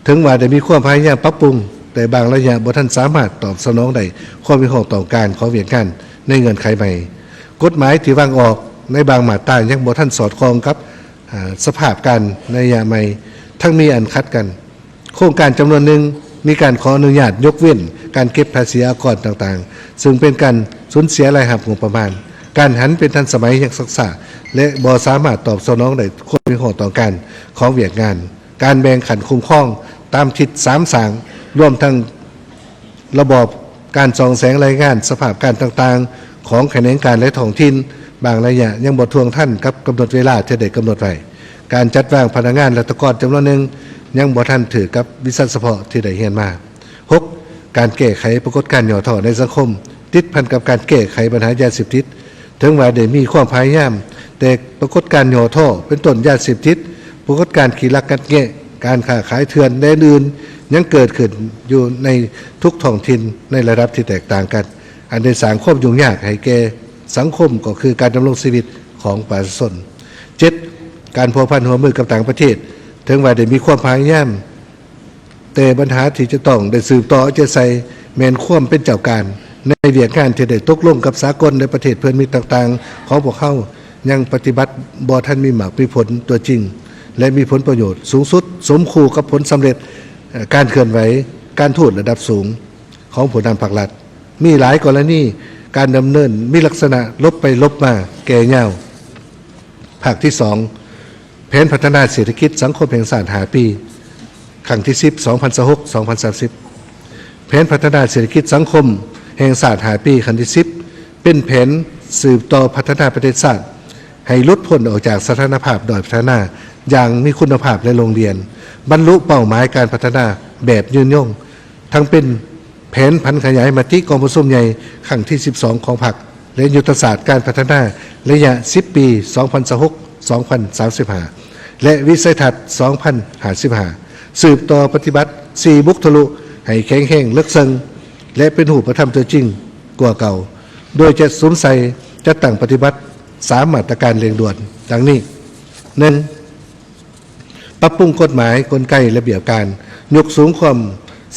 ເຖິງວ່າໄດ້ມີຄວາມພະຍາຍາມປັບປຸງ, ແຕ່ບາງໄລຍະບໍ່ທັນສາມາດຕອບສະໜອງໄດ້ຄວາມຮຽກຮ້ອງຕ້ອງການຂອງວຽກງານໃນເງື່ອນໄຂໃໝ່. ກົດໝາຍທີ່ວາງອອກໃນບາງມາດຕາຍັງບໍ່ທັນສອດຄ່ອງກັບ ອາ ສະພາບການໃນໄລຍະໃໝ່, ທັງມີອັນຂັດກັນ. ໂຄງການຈຳນວນໜຶ່ງ ມີການຂໍອະນຸຍາດຍົກເວັ້ນການເກັບພາສີອາກອນຕ່າງໆ ຊຶ່ງເປັນການສູນເສຍລາຍຮັບງົບປະມານ, ການຫັນເປັນທັນສະໄໝຍັງຊັກຊ້າ ແລະ ບໍ່ສາມາດຕອບສະໜອງໄດ້ຄວາມຮຽກຮ້ອງຕ້ອງການຂອງວຽກງານ, ການແບ່ງຂັ້ນຄຸ້ມຄອງຕາມທິດສາມສ້າງ, ລວມທັງ ລະບອບການສ່ອງແສງລາຍງານສະພາບການຕ່າງໆ ຂອງຂະແໜງການ ແລະ ທ້ອງຖິ່ນ, ບາງໄລຍະຍັງບໍ່ທ່ວງທັນກັບກຳນົດເວລາທີ່ໄດ້ກຳນົດໄວ້. ການຈັດວາງພະນັກງານລັດຖະກອນຈຳນວນໜຶ່ງຍັງບໍ່ທັນຖືກກັບວິຊາສະເພາະທີ່ໄດ້ຮຽນມາ. ຫົກ, ການແກ້ໄຂປາກົດການຫຍໍ້ທໍ້ໃນສັງຄົມ ຕິດພັນກັບການແກ້ໄຂບັນຫາຢາເສບຕິດ. ເຖິງວ່າໄດ້ມີຄວາມພະຍາຍາມ, ແຕ່ປາກົດການຫຍໍ້ທໍ້ ເປັນຕົ້ນຢາເສບຕິດ, ປາກົດການຂີ້ລັກງັດແງະ, ການຄ້າຂາຍເຖື່ອນ ແລະ ອື່ນໆ ຍັງເກີດຂຶ້ນຢູ່ໃນທຸກທ້ອງຖິ່ນໃນລະດັບທີ່ແຕກຕ່າງກັນ, ອັນໄດ້ສ້າງຄວາມຫຍຸ້ງຍາກໃຫ້ແກ່ສັງຄົມ ກໍຄືການດຳລົງຊີວິດຂອງປະຊາຊົນ. ເຈັດ, ການພົວພັນຮ່ວມມືກັບຕ່າງປະເທດ. ເຖິງວ່າໄດ້ມີຄວາມພະຍາຍາມ, ແຕ່ບັນຫາທີ່ຈະຕ້ອງໄດ້ສືບຕໍ່ເອົາໃຈໃສ່ ແມ່ນຄວາມເປັນເຈົ້າການໃນວຽກງານທີ່ໄດ້ຕົກລົງກັບສາກົນ ແລະ ປະເທດເພື່ອນມິດຕ່າງໆຂອງພວກເຮົາ ຍັງປະຕິບັດບໍ່ທັນມີໝາກມີຜົນຕົວຈິງ ແລະ ມີຜົນປະໂຫຍດສູງສຸດ ສົມຄູ່ກັບຜົນສຳເລັດ ເອີ່ ການເຄື່ອນໄຫວການທູດລະດັບສູງຂອງຜູ້ນຳພາກລັດ. ມີຫຼາຍກໍລະນີການດຳເນີນມີລັກສະນະຫຼົບໄປຫຼົບມາແກ່ຍາວ. ພາກທີສອງ ແຜນພັດທະນາເສດຖະກິດສັງຄົມແຫ່ງຊາດຫ້າປີ ຄັ້ງທີສິບ ສອງພັນຊາວຫົກ ສອງພັນສາມສິບ. ແຜນພັດທະນາເສດຖະກິດສັງຄົມແຫ່ງຊາດຫ້າປີ ຄັ້ງທີສິບ ເປັນແຜນສືບຕໍ່ພັດທະນາປະເທດຊາດໃຫ້ຫຼຸດພົ້ນອອກຈາກສະຖານະພາບດ້ອຍພັດທະນາຢ່າງມີຄຸນນະພາບ ແລະ ລົງລຽນ ບັນລຸເປົ້າໝາຍການພັດທະນາແບບຍືນຍົງ, ທັງເປັນ ແຜນຜັນຂະຫຍາຍມະຕິກອງປະຊຸມໃຫຍ່ຄັ້ງທີສິບສອງຂອງພັກ ແລະ ຍຸດທະສາດການພັດທະນາໄລຍະສິບປີ ສອງພັນຊາວຫົກ ສອງພັນສາມສິບຫ້າ ແລະ ວິໄສທັດສອງພັນຫ້າສິບຫ້າ ສືບຕໍ່ປະຕິບັດສີ່ບຸກທະລຸໃຫ້ແຂງແຮງເລິກເຊິ່ງ ແລະ ເປັນຮູບປະທຳຕົວຈິງກວ່າເກົ່າ, ໂດຍຈະສຸມໃສ່ຈັດຕັ້ງປະຕິບັດສາມມາດຕະການເລັ່ງດ່ວນ ດັ່ງນີ້: ໜຶ່ງ ປັບປຸງກົດໝາຍ, ກົນໄກ, ລະບຽບການ, ຍົກສູງຄວາມ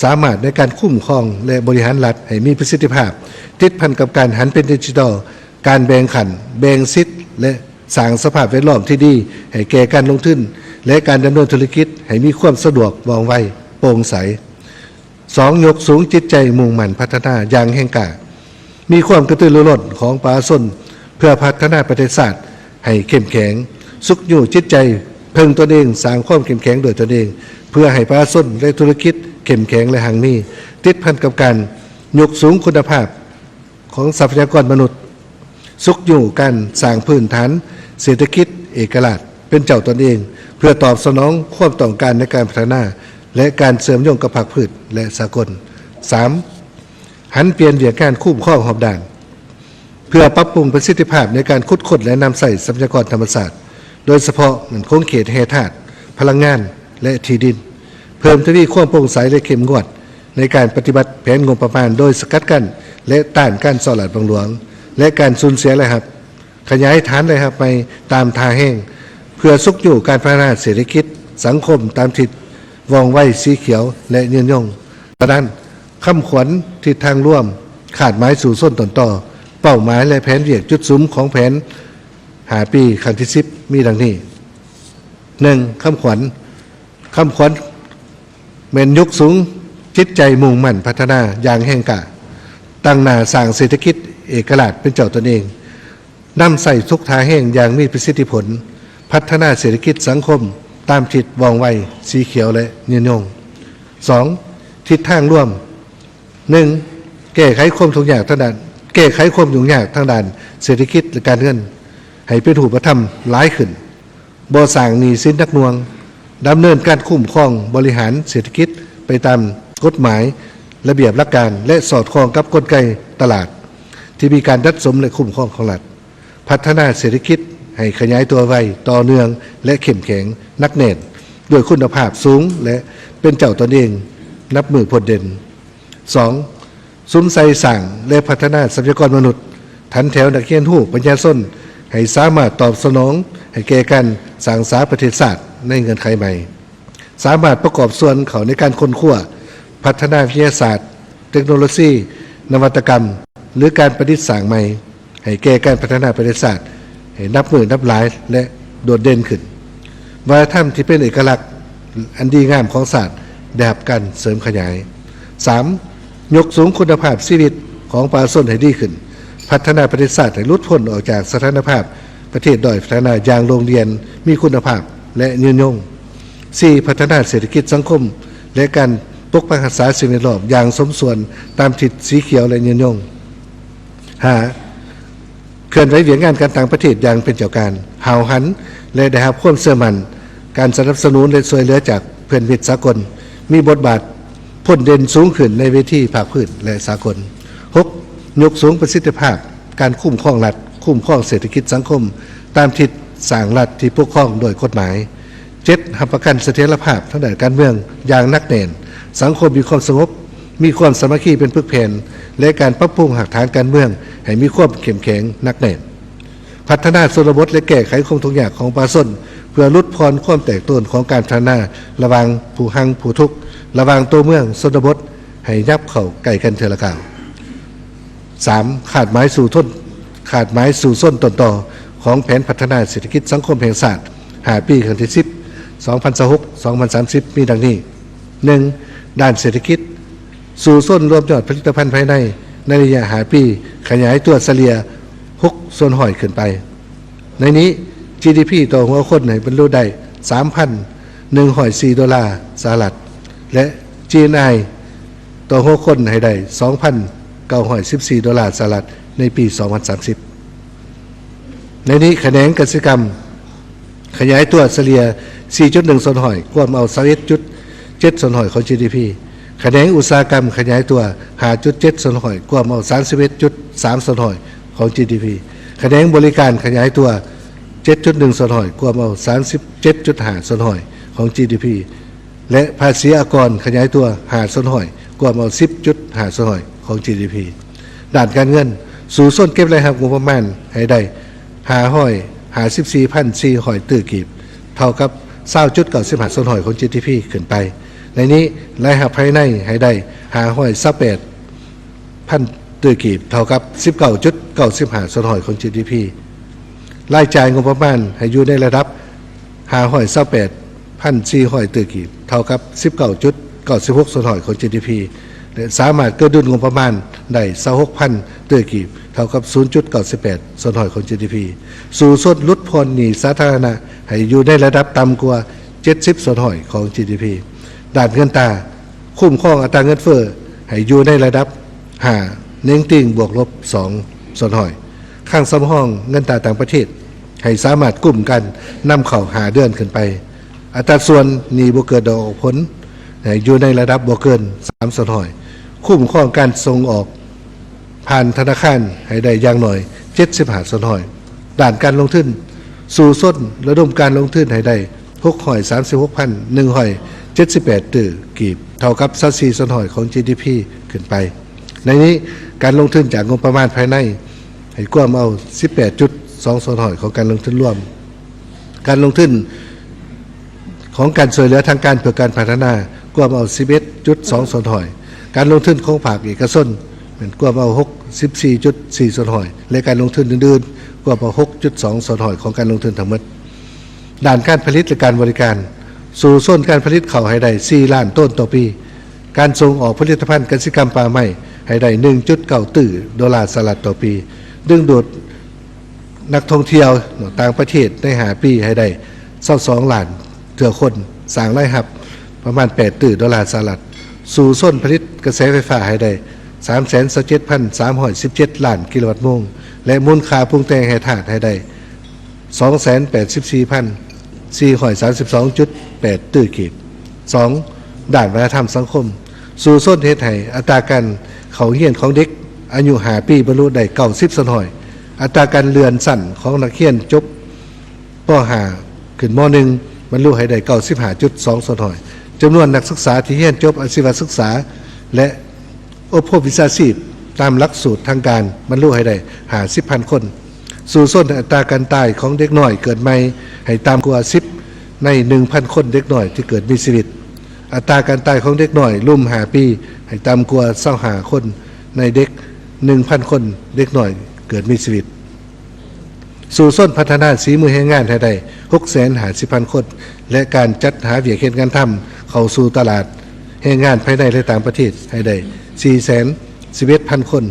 ສາມາດໃນການຄຸ້ມຄອງ ແລະ ບໍລິຫານລັດໃຫ້ມີປະສິດທິພາບ, ຕິດພັນກັບການຫັນເປັນດິຈິຕອລ, ການແບ່ງຂັ້ນ, ແບ່ງສິດ ແລະ ສ້າງສະພາບແວດລ້ອມທີ່ດີໃຫ້ແກ່ການລົງທຶນ ແລະ ການດຳເນີນທຸລະກິດໃຫ້ມີຄວາມສະດວກ, ວ່ອງໄວ, ໂປ່ງໃສ. ສອງ, ຍົກສູງຈິດໃຈມຸ່ງໝັ້ນພັດທະນາຢ່າງແຮງກ້າ, ມີຄວາມກະຕືລືລົ້ນຂອງປະຊາຊົນເພື່ອພັດທະນາປະເທດຊາດໃຫ້ເຂັ້ມແຂງ, ຊຸກຍູ້ຈິດໃຈເພິ່ງຕົນເອງ, ສ້າງຄວາມເຂັ້ມແຂງດ້ວຍຕົນເອງ ເພື່ອໃຫ້ປະຊາຊົນ ແລະ ທຸລະກິດເຂັ້ມແຂງ ແລະ ຮັ່ງມີ, ຕິດພັນກັບການຍົກສູງຄຸນນະພາບ ຂອງຊັບພະຍາກອນມະນຸດ, ຊຸກຍູ້ການສ້າງພື້ນຖານເສດຖະກິດເອກະລາດເປັນເຈົ້າຕົນເອງ ເພື່ອຕອບສະໜອງຄວາມຕ້ອງການໃນການພັດທະນາ ແລະ ການເຊື່ອມໂຍງກັບພາກພື້ນ ແລະ ສາກົນ. ສາມ, ຫັນປ່ຽນວຽກງານຄຸ້ມຄອງຮອບດ້ານ ເພື່ອປັບປຸງປະສິດທິພາບໃນການຂຸດຄົ້ນ ແລະ ນຳໃຊ້ຊັບພະຍາກອນທຳມະຊາດ, ໂດຍສະເພາະແມ່ນຂົງເຂດແຮ່ທາດ, ພະລັງງານ ແລະ ທີ່ດິນ, ເພີ່ມທະວີຄວາມໂປ່ງໃສ ແລະ ເຂັ້ມງວດໃນການປະຕິບັດແຜນງົບປະມານ ໂດຍສະກັດກັ້ນ ແລະ ຕ້ານການສໍ້ລາດບັງຫຼວງ ແລະ ການສູນເສຍລາຍຮັບ, ຂະຫຍາຍຖານລາຍຮັບໃໝ່ຕາມທ່າແຮງ ເພື່ອຊຸກຍູ້ການພັດທະນາເສດຖະກິດສັງຄົມຕາມທິດ ວ່ອງໄວ, ສີຂຽວ ແລະ ຍືນຍົງ. ສະນັ້ນ, ຄຳຂວັນທິດທາງລວມ, ຄາດໝາຍສູ້ຊົນຕົ້ນຕໍ, ເປົ້າໝາຍ ແລະ ແຜນວຽກຈຸດສຸມຂອງແຜນຫ້າປີ ຄັ້ງທີສິບ ມີດັ່ງນີ້: ໜຶ່ງ, ຄຳຂວັນ, ຄຳຂວັນແມ່ນຍົກສູງຈິດໃຈມຸ່ງໝັ້ນພັດທະນາຢ່າງແຮງກ້າ, ຕັ້ງໜ້າສ້າງເສດຖະກິດເອກະລາດເປັນເຈົ້າຕົນເອງ, ນຳໃຊ້ທຸກທ່າແຮງຢ່າງມີປະສິດທິຜົນ, ພັດທະນາເສດຖະກິດສັງຄົມຕາມທິດ ວ່ອງໄວ, ສີຂຽວ ແລະ ຍືນຍົງ. ສອງ, ທິດທາງລວມ, ໜຶ່ງ, ແກ້ໄຂຄວາມທຸກຍາກທາງດ້ານ, ແກ້ໄຂຄວາມຫຍຸ້ງຍາກທາງດ້ານເສດຖະກິດ ແລະ ການເງິນໃຫ້ເປັນຮູບປະທຳຫຼາຍຂຶ້ນ, ບໍ່ສ້າງໜີ້ສິນໜັກໜ່ວງ, ດຳເນີນການຄຸ້ມຄອງບໍລິຫານເສດຖະກິດໄປຕາມກົດໝາຍ, ລະບຽບຫຼັກການ ແລະ ສອດຄ່ອງກັບກົນໄກຕະຫຼາດທີ່ມີການດັດສົມ ແລະ ຄຸ້ມຄອງຂອງລັດ, ພັດທະນາເສດຖະກິດໃຫ້ຂະຫຍາຍຕົວໄວ, ຕໍ່ເນື່ອງ ແລະ ເຂັ້ມແຂງ, ໜັກແໜ້ນ, ດ້ວຍຄຸນນະພາບສູງ ແລະ ເປັນເຈົ້າຕົນເອງນັບມື້ພົ້ນເດັ່ນ. ສອງ, ສຸມໃສ່ສ້າງ ແລະ ພັດທະນາຊັບພະຍາກອນມະນຸດ, ຖັນແຖວນັກຮຽນຮູ້ປັນຍາຊົນໃຫ້ສາມາດຕອບສະໜອງໃຫ້ແກ່ການສ້າງສາປະເທດຊາດໃນເງື່ອນໄຂໃໝ່, ສາມາດປະກອບສ່ວນເຂົ້າໃນການຄົ້ນຄວ້າ, ພັດທະນາວິທະຍາສາດ, ເຕັກໂນໂລຊີ, ນະວັດຕະກຳ ຫຼື ການປະດິດສ້າງໃໝ່ ໃຫ້ແກ່ການພັດທະນາປະເທດຊາດໃຫ້ນັບມື້ນັບຫຼາຍ ແລະ ໂດດເດັ່ນຂຶ້ນ. ວັດທະນະທຳທີ່ເປັນເອກະລັກອັນດີງາມຂອງຊາດໄດ້ຮັບການເສີມຂະຫຍາຍ. ສາມ, ຍົກສູງຄຸນນະພາບຊີວິດຂອງປະຊາຊົນໃຫ້ດີຂຶ້ນ, ພັດທະນາປະເທດຊາດໃຫ້ຫຼຸດພົ້ນອອກຈາກສະຖານະພາບປະເທດດ້ອຍພັດທະນາຢ່າງໂດ່ງດ່ຽນ, ມີຄຸນນະພາບ ແລະ ຍືນຍົງ. ສີ່, ພັດທະນາເສດຖະກິດສັງຄົມ ແລະ ການປົກປັກຮັກສາສິ່ງແວດລ້ອມຢ່າງສົມສ່ວນຕາມທິດສີຂຽວ ແລະ ຍືນຍົງ. ຫ້າ, ເຄື່ອນໄຫວວຽກງານການຕ່າງປະເທດຢ່າງເປັນເຈົ້າການ, ຫ້າວຫັນ ແລະ ໄດ້ຮັບຄວາມເຊື່ອໝັ້ນ, ການສະໜັບສະໜູນ ແລະ ຊ່ວຍເຫຼືອຈາກເພື່ອນມິດສາກົນ, ມີບົດບາດພົ້ນເດັ່ນສູງຂຶ້ນໃນເວທີພາກພື້ນ ແລະ ສາກົນ. ຫົກ, ຍົກສູງປະສິດທິພາບການຄຸ້ມຄອງລັດ, ຄຸ້ມຄອງເສດຖະກິດສັງຄົມ ຕາມທິດສ້າງລັດທີ່ປົກຄອງໂດຍກົດໝາຍ. ເຈັດ, ຮັບປະກັນສະຖຽນລະພາບທາງດ້ານການເມືອງຢ່າງໜັກແໜ້ນ, ສັງຄົມມີຄວາມສະຫງົບ, ມີຄວາມສາມັກຄີເປັນປຶກແຜ່ນ ແລະ ການປັບປຸງຮາກຖານການເມືອງໃຫ້ມີຄວາມເຂັ້ມແຂງໜັກແໜ້ນ. ພັດທະນາຊົນນະບົດ ແລະ ແກ້ໄຂຄວາມທຸກຍາກຂອງປະຊາຊົນ ເພື່ອຫຼຸດຜ່ອນຄວາມແຕກໂຕນຂອງການພັດທະນາລະຫວ່າງຜູ້ຮັ່ງຜູ້ທຸກ, ລະຫວ່າງໂຕເມືອງຊົນນະບົດ ໃຫ້ຫຍັບເຂົ້າໃກ້ກັນເທື່ອລະກ້າວ. ສາມ, ຄາດໝາຍສູ້ທົນ, ຄາດໝາຍສູ້ຊົນຕົ້ນຕໍຂອງແຜນພັດທະນາເສດຖະກິດສັງຄົມແຫ່ງຊາດ ຫ້າປີ ຄັ້ງທີສິບ ສອງພັນຊາວຫົກ ສອງພັນສາມສິບ ມີດັ່ງນີ້. ໜຶ່ງ, ດ້ານເສດຖະກິດ, ສູ້ຊົນລວມຍອດຜະລິດຕະພັນພາຍໃນ ໃນໄລຍະຫ້າປີ ຂະຫຍາຍຕົວສະເລ່ຍຫົກສ່ວນຮ້ອຍຂຶ້ນໄປ. ໃນນີ້ ຈີດີພີ ຕໍ່ຫົວຄົນໃຫ້ບັນລຸໄດ້ ສາມພັນໜຶ່ງຮ້ອຍສີ່ໂດລາສະຫະລັດ ແລະ ຈີເອັນໄອ ຕໍ່ຫົວຄົນໃຫ້ໄດ້ ສອງພັນເກົ້າຮ້ອຍສິບສີ່ໂດລາສະຫະລັດ ໃນປີສອງພັນສາມສິບ. ໃນນີ້ ຂະແໜງກະສິກຳຂະຫຍາຍຕົວສະເລ່ຍ ສີ່ຈຸດໜຶ່ງສ່ວນຮ້ອຍ ກວມເອົາ ຊາວເອັດຈຸດເຈັດສ່ວນຮ້ອຍຂອງຈີດີພີ. ຂະແໜງອຸດສາຫະກຳຂະຫຍາຍຕົວ ຫ້າຈຸດເຈັດສ່ວນຮ້ອຍ ກວມເອົາ ສາມສິບເອັດຈຸດສາມສ່ວນຮ້ອຍຂອງຈີດີພີ. ຂະແໜງບໍລິການຂະຫຍາຍຕົວ ເຈັດຈຸດໜຶ່ງສ່ວນຮ້ອຍ ກວມເອົາ ສາມສິບເຈັດຈຸດຫ້າສ່ວນຮ້ອຍຂອງຈີດີພີ ແລະ ພາສີອາກອນຂະຫຍາຍຕົວ ຫ້າສ່ວນຮ້ອຍ ກວມເອົາ ສິບຈຸດຫ້າສ່ວນຮ້ອຍຂອງຈີດີພີ. ດ້ານການເງິນ, ສູ້ຊົນເກັບລາຍຮັບງົບປະມານໃຫ້ໄດ້ ຫ້າຮ້ອຍຫ້າສິບສີ່ພັນສີ່ຮ້ອຍຕື້ກີບ, ເທົ່າກັບ ຊາວຈຸດເກົ້າສິບຫ້າສ່ວນຮ້ອຍຂອງຈີດີພີຂຶ້ນໄປ. ໃນນີ້, ລາຍຮັບພາຍໃນໃຫ້ໄດ້ ຫ້າຮ້ອຍຊາວແປດພັນຕື້ກີບ, ເທົ່າກັບ ສິບເກົ້າຈຸດເກົ້າສິບຫ້າສ່ວນຮ້ອຍຂອງຈີດີພີ. ລາຍຈ່າຍງົບປະມານໃຫ້ຢູ່ໃນລະດັບ ຫ້າຮ້ອຍຊາວແປດພັນສີ່ຮ້ອຍຕື້ກີບ, ເທົ່າກັບ ສິບເກົ້າຈຸດເກົ້າສິບຫົກສ່ວນຮ້ອຍຂອງຈີດີພີ ແລະ ສາມາດເກີນດຸນງົບປະມານໄດ້ ຊາວຫົກພັນຕື້ກີບ, ເທົ່າກັບ ສູນຈຸດເກົ້າສິບແປດສ່ວນຮ້ອຍຂອງຈີດີພີ. ສູ້ຊົນຫຼຸດຜ່ອນໜີ້ສາທາລະນະໃຫ້ຢູ່ໃນລະດັບຕ່ຳກວ່າ ເຈັດສິບສ່ວນຮ້ອຍຂອງຈີດີພີ. ດ້ານເງິນຕາ, ຄຸ້ມຄອງອັດຕາເງິນເຟີ້ໃຫ້ຢູ່ໃນລະດັບ ຫ້າ ເໜັງຕີງ ບວກລົບ ສອງສ່ວນຮ້ອຍ. ຄັງສຳຮອງເງິນຕາຕ່າງປະເທດ ໃຫ້ສາມາດກຸ້ມການນຳເຂົ້າຫ້າເດືອນຂຶ້ນໄປ. ອັດຕາສ່ວນໜີ້ບໍ່ເກີດດອກອອກຜົນ ໃຫ້ຢູ່ໃນລະດັບບໍ່ເກີນ ສາມສ່ວນຮ້ອຍ. ຄຸ້ມຄອງການສົ່ງອອກຜ່ານທະນາຄານໃຫ້ໄດ້ຢ່າງໜ້ອຍ ເຈັດສິບຫ້າສ່ວນຮ້ອຍ. ດ້ານການລົງທຶນ, ສູ້ຊົນລະດົມການລົງທຶນໃຫ້ໄດ້ ຫົກຮ້ອຍສາມສິບຫົກພັນໜຶ່ງຮ້ອຍເຈັດສິບແປດຕື້ກີບ, ເທົ່າກັບ ຊາວສີ່ສ່ວນຮ້ອຍຂອງຈີດີພີຂຶ້ນໄປ. ໃນນີ້, ການລົງທຶນຈາກງົບປະມານພາຍໃນ ໃຫ້ກວມເອົາ ສິບແປດຈຸດສອງສ່ວນຮ້ອຍຂອງການລົງທຶນລວມ. ການລົງທຶນຂອງການຊ່ວຍເຫຼືອທາງການເພື່ອການພັດທະນາ ກວມເອົາ ສິບເອັດຈຸດສອງສ່ວນຮ້ອຍ. ການລົງທຶນຂອງພາກເອກະຊົນ ແມ່ນກວມເອົາ ຫົກສິບສີ່ຈຸດສີ່ສ່ວນຮ້ອຍ ແລະ ການລົງທຶນອື່ນໆ ກວມເອົາ ຫົກຈຸດສອງສ່ວນຮ້ອຍຂອງການລົງທຶນທັງໝົດ. ດ້ານການຜະລິດ ແລະ ການບໍລິການ, ສູ້ຊົນການຜະລິດເຂົ້າໃຫ້ໄດ້ ສີ່ລ້ານໂຕນຕໍ່ປີ, ການສົ່ງອອກຜະລິດຕະພັນກະສິກຳປ່າໄມ້ໃຫ້ໄດ້ ໜຶ່ງຈຸດເກົ້າຕື້ໂດລາສະຫະລັດຕໍ່ປີ, ດຶງດູດນັກທ່ອງທ່ຽວຕ່າງປະເທດໃນຫ້າປີໃຫ້ໄດ້ ຊາວສອງລ້ານເທື່ອຄົນ, ສ້າງລາຍຮັບປະມານ ແປດຕື້ໂດລາສະຫະລັດ. ສູ້ຊົນຜະລິດກະແສໄຟຟ້າໃຫ້ໄດ້ ສາມແສນຊາວເຈັດພັນສາມຮ້ອຍສິບເຈັດລ້ານກິໂລວັດໂມງ ແລະ ມູນຄ່າປຸງແຕ່ງແຮ່ທາດໃຫ້ໄດ້ ສອງແສນແປດສິບສີ່ພັນສີ່ຮ້ອຍສາມສິບສອງຈຸດແປດຕື້ກີບ. ສອງ, ດ້ານວັດທະນະທຳສັງຄົມ, ສູ້ຊົນເຮັດໃຫ້ອັດຕາການເຂົ້າຮຽນຂອງເດັກອາຍຸຫ້າປີບັນລຸໄດ້ ເກົ້າສິບສ່ວນຮ້ອຍ, ອັດຕາການເລື່ອນຊັ້ນຂອງນັກຮຽນຈົບ ປໍຫ້າ ຂຶ້ນ ມໍໜຶ່ງ ບັນລຸໃຫ້ໄດ້ ເກົ້າສິບຫ້າຈຸດສອງສ່ວນຮ້ອຍ, ຈຳນວນນັກສຶກສາທີ່ຮຽນຈົບອາຊີວະສຶກສາ ແລະ ອົບຮົມວິຊາຊີບຕາມຫຼັກສູດທາງການ ບັນລຸໃຫ້ໄດ້ ຫ້າສິບພັນຄົນ. ສູ້ຊົນໃຫ້ອັດຕາການຕາຍຂອງເດັກນ້ອຍເກີດໃໝ່ໃຫ້ຕ່ຳກວ່າ ສິບ ໃນ ໜຶ່ງພັນຄົນເດັກນ້ອຍທີ່ເກີດມີຊີວິດ. ອັດຕາການຕາຍຂອງເດັກນ້ອຍລຸ່ມຫ້າປີໃຫ້ຕ່ຳກວ່າ ຊາວຫ້າຄົນໃນເດັກ ໜຶ່ງພັນຄົນເດັກນ້ອຍເກີດມີຊີວິດ. ສູ້ຊົນພັດທະນາສີມືແຮງງານໃຫ້ໄດ້ ຫົກແສນຫ້າສິບພັນຄົນ ແລະ ການຈັດຫາວຽກເຮັດງານທຳເຂົ້າສູ່ຕະຫຼາດ ແຮງງານພາຍໃນ ແລະ ຕ່າງປະເທດໃຫ້ໄດ້ສີ່ແສນສິບເອັດພັນຄົນ,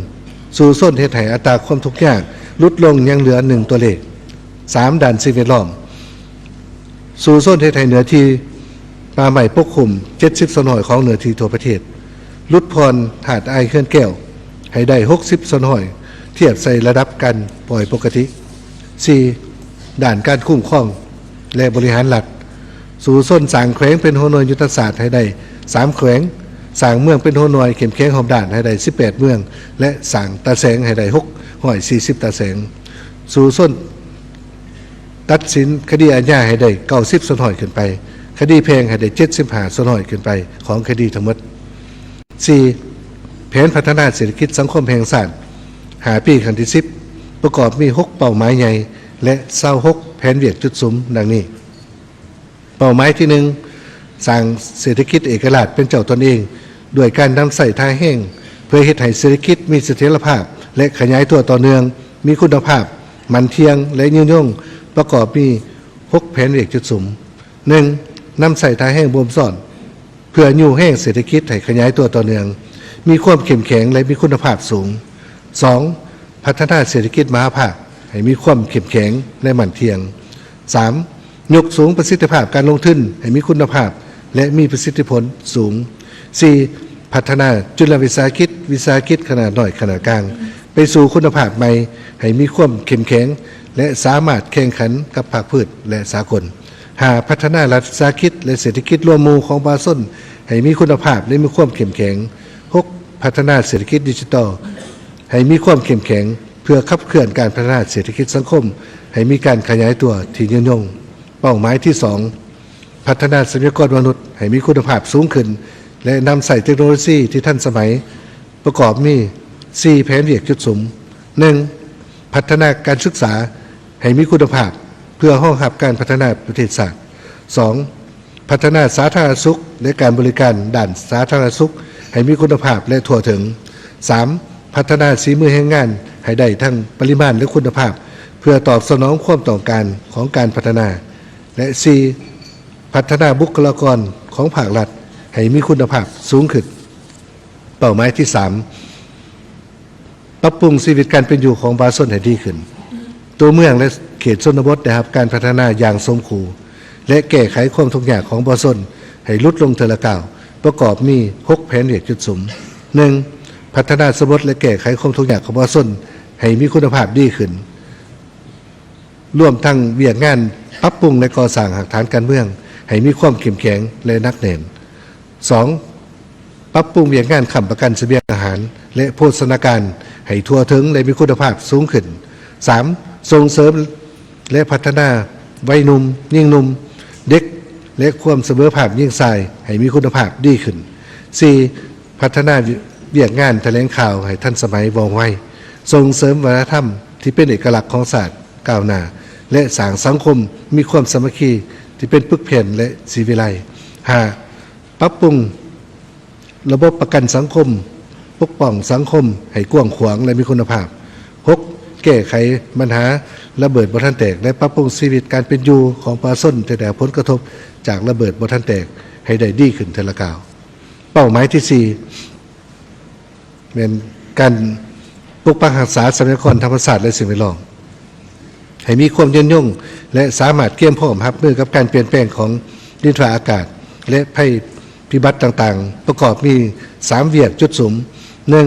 ສູ້ຊົນເຮັດໃຫ້ອັດຕາຄວາມທຸກຍາກຫຼຸດລົງຍັງເຫຼືອໜຶ່ງຕົວເລກ. ສາມ, ດ້ານສິ່ງແວດລ້ອມ, ສູ້ຊົນເຮັດໃຫ້ເນື້ອທີ່ປ່າໄມ້ປົກຄຸມເຈັດສິບສ່ວນຮ້ອຍຂອງເນື້ອທີ່ທົ່ວປະເທດ, ຫຼຸດຜ່ອນທາດອາຍເຮືອນແກ້ວໃຫ້ໄດ້ຫົກສິບສ່ວນຮ້ອຍ ທຽບໃສ່ລະດັບການປ່ອຍປົກກະຕິ. ສີ່, ດ້ານການຄຸ້ມຄອງ ແລະ ບໍລິຫານລັດ, ສູ້ຊົນສ້າງແຂວງເປັນຫົວໜ່ວຍຍຸດທະສາດໃຫ້ໄດ້ສາມແຂວງ, ສ້າງເມືອງເປັນຫົວໜ່ວຍເຂັ້ມແຂງຮອບດ້ານໃຫ້ໄດ້ສິບແປດເມືອງ ແລະ ສ້າງຕາແສງໃຫ້ໄດ້ຫົກຮ້ອຍສີ່ສິບຕາແສງ. ສູ້ຊົນຕັດສິນຄະດີອາຍາໃຫ້ໄດ້ເກົ້າສິບສ່ວນຮ້ອຍຂຶ້ນໄປ, ຄະດີແພ່ງໃຫ້ໄດ້ເຈັດສິບຫ້າສ່ວນຮ້ອຍຂຶ້ນໄປຂອງຄະດີທັງໝົດ. ສີ່, ແຜນພັດທະນາເສດຖະກິດສັງຄົມແຫ່ງຊາດຫ້າປີຄັ້ງທີສິບ ປະກອບມີຫົກເປົ້າໝາຍໃຫຍ່ ແລະ ຊາວຫົກແຜນວຽກຈຸດສຸມ ດັ່ງນີ້. ເປົ້າໝາຍທີໜຶ່ງ, ສ້າງເສດຖະກິດເອກະລາດເປັນເຈົ້າຕົນເອງ ດ້ວຍການນຳໃຊ້ທ່າແຮງ ເພື່ອເຮັດໃຫ້ເສດຖະກິດມີສະຖຽນລະພາບ ແລະ ຂະຫຍາຍຕົວຕໍ່ເນື່ອງ, ມີຄຸນນະພາບ, ໝັ້ນທ່ຽງ ແລະ ຍືນຍົງ, ປະກອບມີຫົກແຜນວຽກຈຸດສຸມ. ໜຶ່ງ, ນຳໃຊ້ທ່າແຮງບົ່ມຊ້ອນ ເພື່ອຍູ້ແຮງເສດຖະກິດໃຫ້ຂະຫຍາຍຕົວຕໍ່ເນື່ອງ, ມີຄວາມເຂັ້ມແຂງ ແລະ ມີຄຸນນະພາບສູງ. ສອງ, ພັດທະນາເສດຖະກິດມະຫາພາກໃຫ້ມີຄວາມເຂັ້ມແຂງ ແລະ ໝັ້ນທ່ຽງ. ສາມ, ຍົກສູງປະສິດທິພາບການລົງທຶນໃຫ້ມີຄຸນນະພາບ ແລະ ມີປະສິດທິຜົນສູງ. ສີ່, ພັດທະນາຈຸລະວິສາຫະກິດ, ວິສາຫະກິດຂະໜາດນ້ອຍ, ຂະໜາດກາງ ໄປສູ່ຄຸນນະພາບໃໝ່ ໃຫ້ມີຄວາມເຂັ້ມແຂງ ແລະ ສາມາດແຂ່ງຂັນກັບພາກພື້ນ ແລະ ສາກົນ. ຫ້າ, ພັດທະນາລັດວິສາຫະກິດ ແລະ ເສດຖະກິດລວມໝູ່ຂອງປະຊາຊົນໃຫ້ມີຄຸນນະພາບ ແລະ ມີຄວາມເຂັ້ມແຂງ. ຫົກ, ພັດທະນາເສດຖະກິດດິຈິຕອນໃຫ້ມີຄວາມເຂັ້ມແຂງ ເພື່ອຂັບເຄື່ອນການພັດທະນາເສດຖະກິດສັງຄົມໃຫ້ມີການຂະຫຍາຍຕົວທີ່ຍືນຍົງ. ເປົ້າໝາຍທີສອງ, ພັດທະນາຊັບພະຍາກອນມະນຸດໃຫ້ມີຄຸນນະພາບສູງຂຶ້ນ ແລະ ນຳໃຊ້ເຕັກໂນໂລຊີທີ່ທັນສະໄໝ ປະກອບມີສີ່ແຜນວຽກຈຸດສຸມ. ໜຶ່ງ, ພັດທະນາການສຶກສາໃຫ້ມີຄຸນນະພາບ ເພື່ອຮອງຮັບການພັດທະນາປະເທດຊາດ. ສອງ, ພັດທະນາສາທາລະນະສຸກ ແລະ ການບໍລິການດ້ານສາທາລະນະສຸກໃຫ້ມີຄຸນນະພາບ ແລະ ທົ່ວເຖິງ. ສາມ, ພັດທະນາສີມືແຮງງານໃຫ້ໄດ້ທັງປະລິມານ ແລະ ຄຸນນະພາບ ເພື່ອຕອບສະໜອງຄວາມຕ້ອງການຂອງການພັດທະນາ. ແລະ ສີ່, ພັດທະນາບຸກຄະລາກອນຂອງພາກລັດໃຫ້ມີຄຸນນະພາບສູງຂຶ້ນ. ເປົ້າໝາຍທີສາມ, ປັບປຸງຊີວິດການເປັນຢູ່ຂອງປະຊາຊົນໃຫ້ດີຂຶ້ນ. ຕົວເມືອງ ແລະ ເຂດຊົນນະບົດໄດ້ຮັບການພັດທະນາຢ່າງສົມຄູ່ ແລະ ແກ້ໄຂຄວາມທຸກຍາກຂອງປະຊາຊົນໃຫ້ຫຼຸດລົງເທື່ອລະກ້າວ, ປະກອບມີຫົກແຜນວຽກຈຸດສຸມ. ໜຶ່ງ, ພັດທະນາຊົນນະບົດ ແລະ ແກ້ໄຂຄວາມທຸກຍາກຂອງປະຊາຊົນໃຫ້ມີຄຸນນະພາບດີຂຶ້ນ. ລວມທັງວຽກງານປັບປຸງ ແລະ ກໍ່ສ້າງຮາກຖານການເມືອງໃຫ້ມີຄວາມເຂັ້ມແຂງ ແລະ ໜັກແໜ້ນ. ສອງ, ປັບປຸງວຽກງານຄ້ຳປະກັນສະບຽງອາຫານ ແລະ ໂພຊະນາການໃຫ້ທົ່ວເຖິງ ແລະ ມີຄຸນນະພາບສູງຂຶ້ນ. ສາມ, ສົ່ງເສີມ ແລະ ພັດທະນາໄວໜຸ່ມ, ຍິງໜຸ່ມ, ເດັກ ແລະ ຄວາມສະເໝີພາບຍິງຊາຍໃຫ້ມີຄຸນນະພາບດີຂຶ້ນ. ສີ່, ພັດທະນາວຽກງານຖະແຫຼງຂ່າວໃຫ້ທັນສະໄໝ, ວ່ອງໄວ, ສົ່ງເສີມວັດທະນະທຳທີ່ເປັນເອກະລັກຂອງຊາດກ້າວໜ້າ ແລະ ສ້າງສັງຄົມມີຄວາມສາມັກຄີທີ່ເປັນປຶກແຜ່ນ ແລະ ສີວິໄລ. ຫ້າ, ປັບປຸງລະບົບປະກັນສັງຄົມ, ປົກປ້ອງສັງຄົມໃຫ້ກວ້າງຂວາງ ແລະ ມີຄຸນນະພາບ. ຫົກ, ແກ້ໄຂບັນຫາລະເບີດບໍ່ທັນແຕກ ແລະ ປັບປຸງຊີວິດການເປັນຢູ່ຂອງປະຊາຊົນທີ່ໄດ້ຮັບຜົນກະທົບຈາກລະເບີດບໍ່ທັນແຕກໃຫ້ໄດ້ດີຂຶ້ນເທື່ອລະກ້າວ. ເປົ້າໝາຍທີສີ່ ແມ່ນການປົກປັກຮັກສາຊັບພະຍາກອນທຳມະຊາດ ແລະ ສິ່ງແວດລ້ອມ ໃຫ້ມີຄວາມຍືນຍົງ ແລະ ສາມາດກຽມພ້ອມຮັບມືກັບການປ່ຽນແປງຂອງດິນຟ້າອາກາດ ແລະ ໄພພິບັດຕ່າງໆ ປະກອບມີສາມວຽກຈຸດສຸມ. ໜຶ່ງ,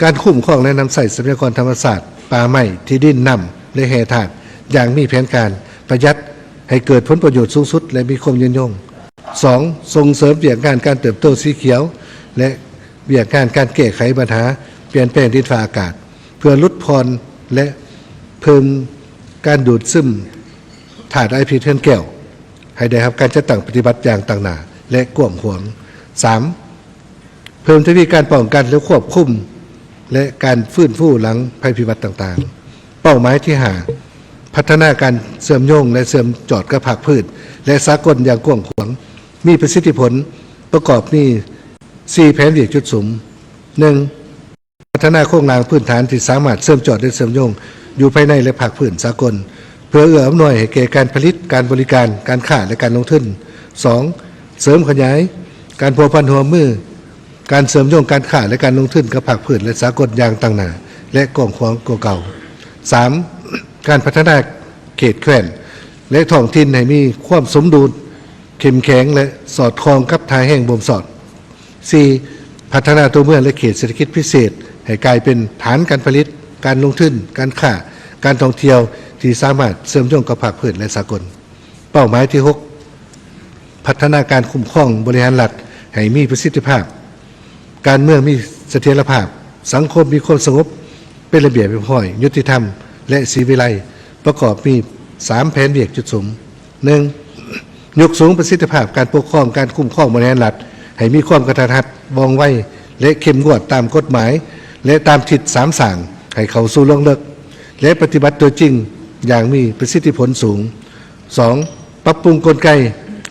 ການຄຸ້ມຄອງ ແລະ ນຳໃຊ້ຊັບພະຍາກອນທຳມະຊາດ, ປ່າໄມ້, ທີ່ດິນ, ນ້ຳ ແລະ ແຮ່ທາດ ຢ່າງມີແຜນການ, ປະຢັດ, ໃຫ້ເກີດຜົນປະໂຫຍດສູງສຸດ ແລະ ມີຄວາມຍືນຍົງ. ສອງ, ສົ່ງເສີມວຽກງານການເຕີບໂຕສີຂຽວ ແລະ ວຽກງານການແກ້ໄຂບັນຫາປ່ຽນແປງດິນຟ້າອາກາດ ເພື່ອຫຼຸດຜ່ອນ ແລະ ເພີ່ມການດູດຊຶມທາດອາຍພິດເຮືອນແກ້ວ ໃຫ້ໄດ້ຮັບການຈັດຕັ້ງປະຕິບັດຢ່າງຕັ້ງໜ້າ ແລະ ກວ້າງຂວາງ. ສາມ, ເພີ່ມທະວີການປ້ອງກັນ ແລະ ຄວບຄຸມ ແລະ ການຟື້ນຟູຫຼັງໄພພິບັດຕ່າງໆ. ເປົ້າໝາຍທີຫ້າ, ພັດທະນາການເຊື່ອມໂຍງ ແລະ ເຊື່ອມຈອດກັບພາກພື້ນ ແລະ ສາກົນຢ່າງກວ້າງຂວາງ, ມີປະສິດທິຜົນ, ປະກອບມີສີ່ແຜນວຽກຈຸດສຸມ. ໜຶ່ງ, ພັດທະນາໂຄງລ່າງພື້ນຖານທີ່ສາມາດເຊື່ອມຈອດ ແລະ ເຊື່ອມໂຍງຢູ່ພາຍໃນ ແລະ ພາກພື້ນສາກົນ ເພື່ອເອື້ອອຳນວຍໃຫ້ແກ່ການຜະລິດ, ການບໍລິການ, ການຄ້າ ແລະ ການລົງທຶນ. ສອງ, ເສີມຂະຫຍາຍ ການພົວພັນຮ່ວມມື, ການເຊື່ອມໂຍງການຄ້າ ແລະ ການລົງທຶນກັບພາກພື້ນ ແລະ ສາກົນຢ່າງຕັ້ງໜ້າ ແລະ ກວ້າງຂວາງກວ່າເກົ່າ. ສາມ, ການພັດທະນາເຂດແຄວ້ນ ແລະ ທ້ອງຖິ່ນໃຫ້ມີຄວາມສົມດຸນ, ເຂັ້ມແຂງ ແລະ ສອດຄ່ອງກັບທ່າແຮງບົ່ມຊ້ອນ. ສີ່, ພັດທະນາຕົວເມືອງ ແລະ ເຂດເສດຖະກິດພິເສດ ໃຫ້ກາຍເປັນຖານການຜະລິດ, ການລົງທຶນ, ການຄ້າ, ການທ່ອງທ່ຽວ ທີ່ສາມາດເຊື່ອມໂຍງກັບພາກພື້ນ ແລະ ສາກົນ. ເປົ້າໝາຍທີຫົກ, ພັດທະນາການຄຸ້ມຄອງບໍລິຫານລັດໃຫ້ມີປະສິດທິພາບ, ການເມືອງມີສະຖຽນລະພາບ, ສັງຄົມມີຄວາມສະຫງົບ, ເປັນລະບຽບຮຽບຮ້ອຍ, ຍຸຕິທຳ ແລະ ສີວິໄລ, ປະກອບມີສາມແຜນວຽກຈຸດສຸມ. ໜຶ່ງ, ຍົກສູງປະສິດທິພາບການປົກຄອງ, ການຄຸ້ມຄອງບໍລິຫານລັດໃຫ້ມີຄວາມກະທັດຮັດ, ວ່ອງໄວ ແລະ ເຂັ້ມງວດຕາມກົດໝາຍ ແລະ ຕາມທິດສາມສ້າງ ໃຫ້ເຂົ້າສູ່ລວງເລິກ ແລະ ປະຕິບັດຕົວຈິງຢ່າງມີປະສິດທິຜົນສູງ. ສອງ, ປັບປຸງກົນໄກ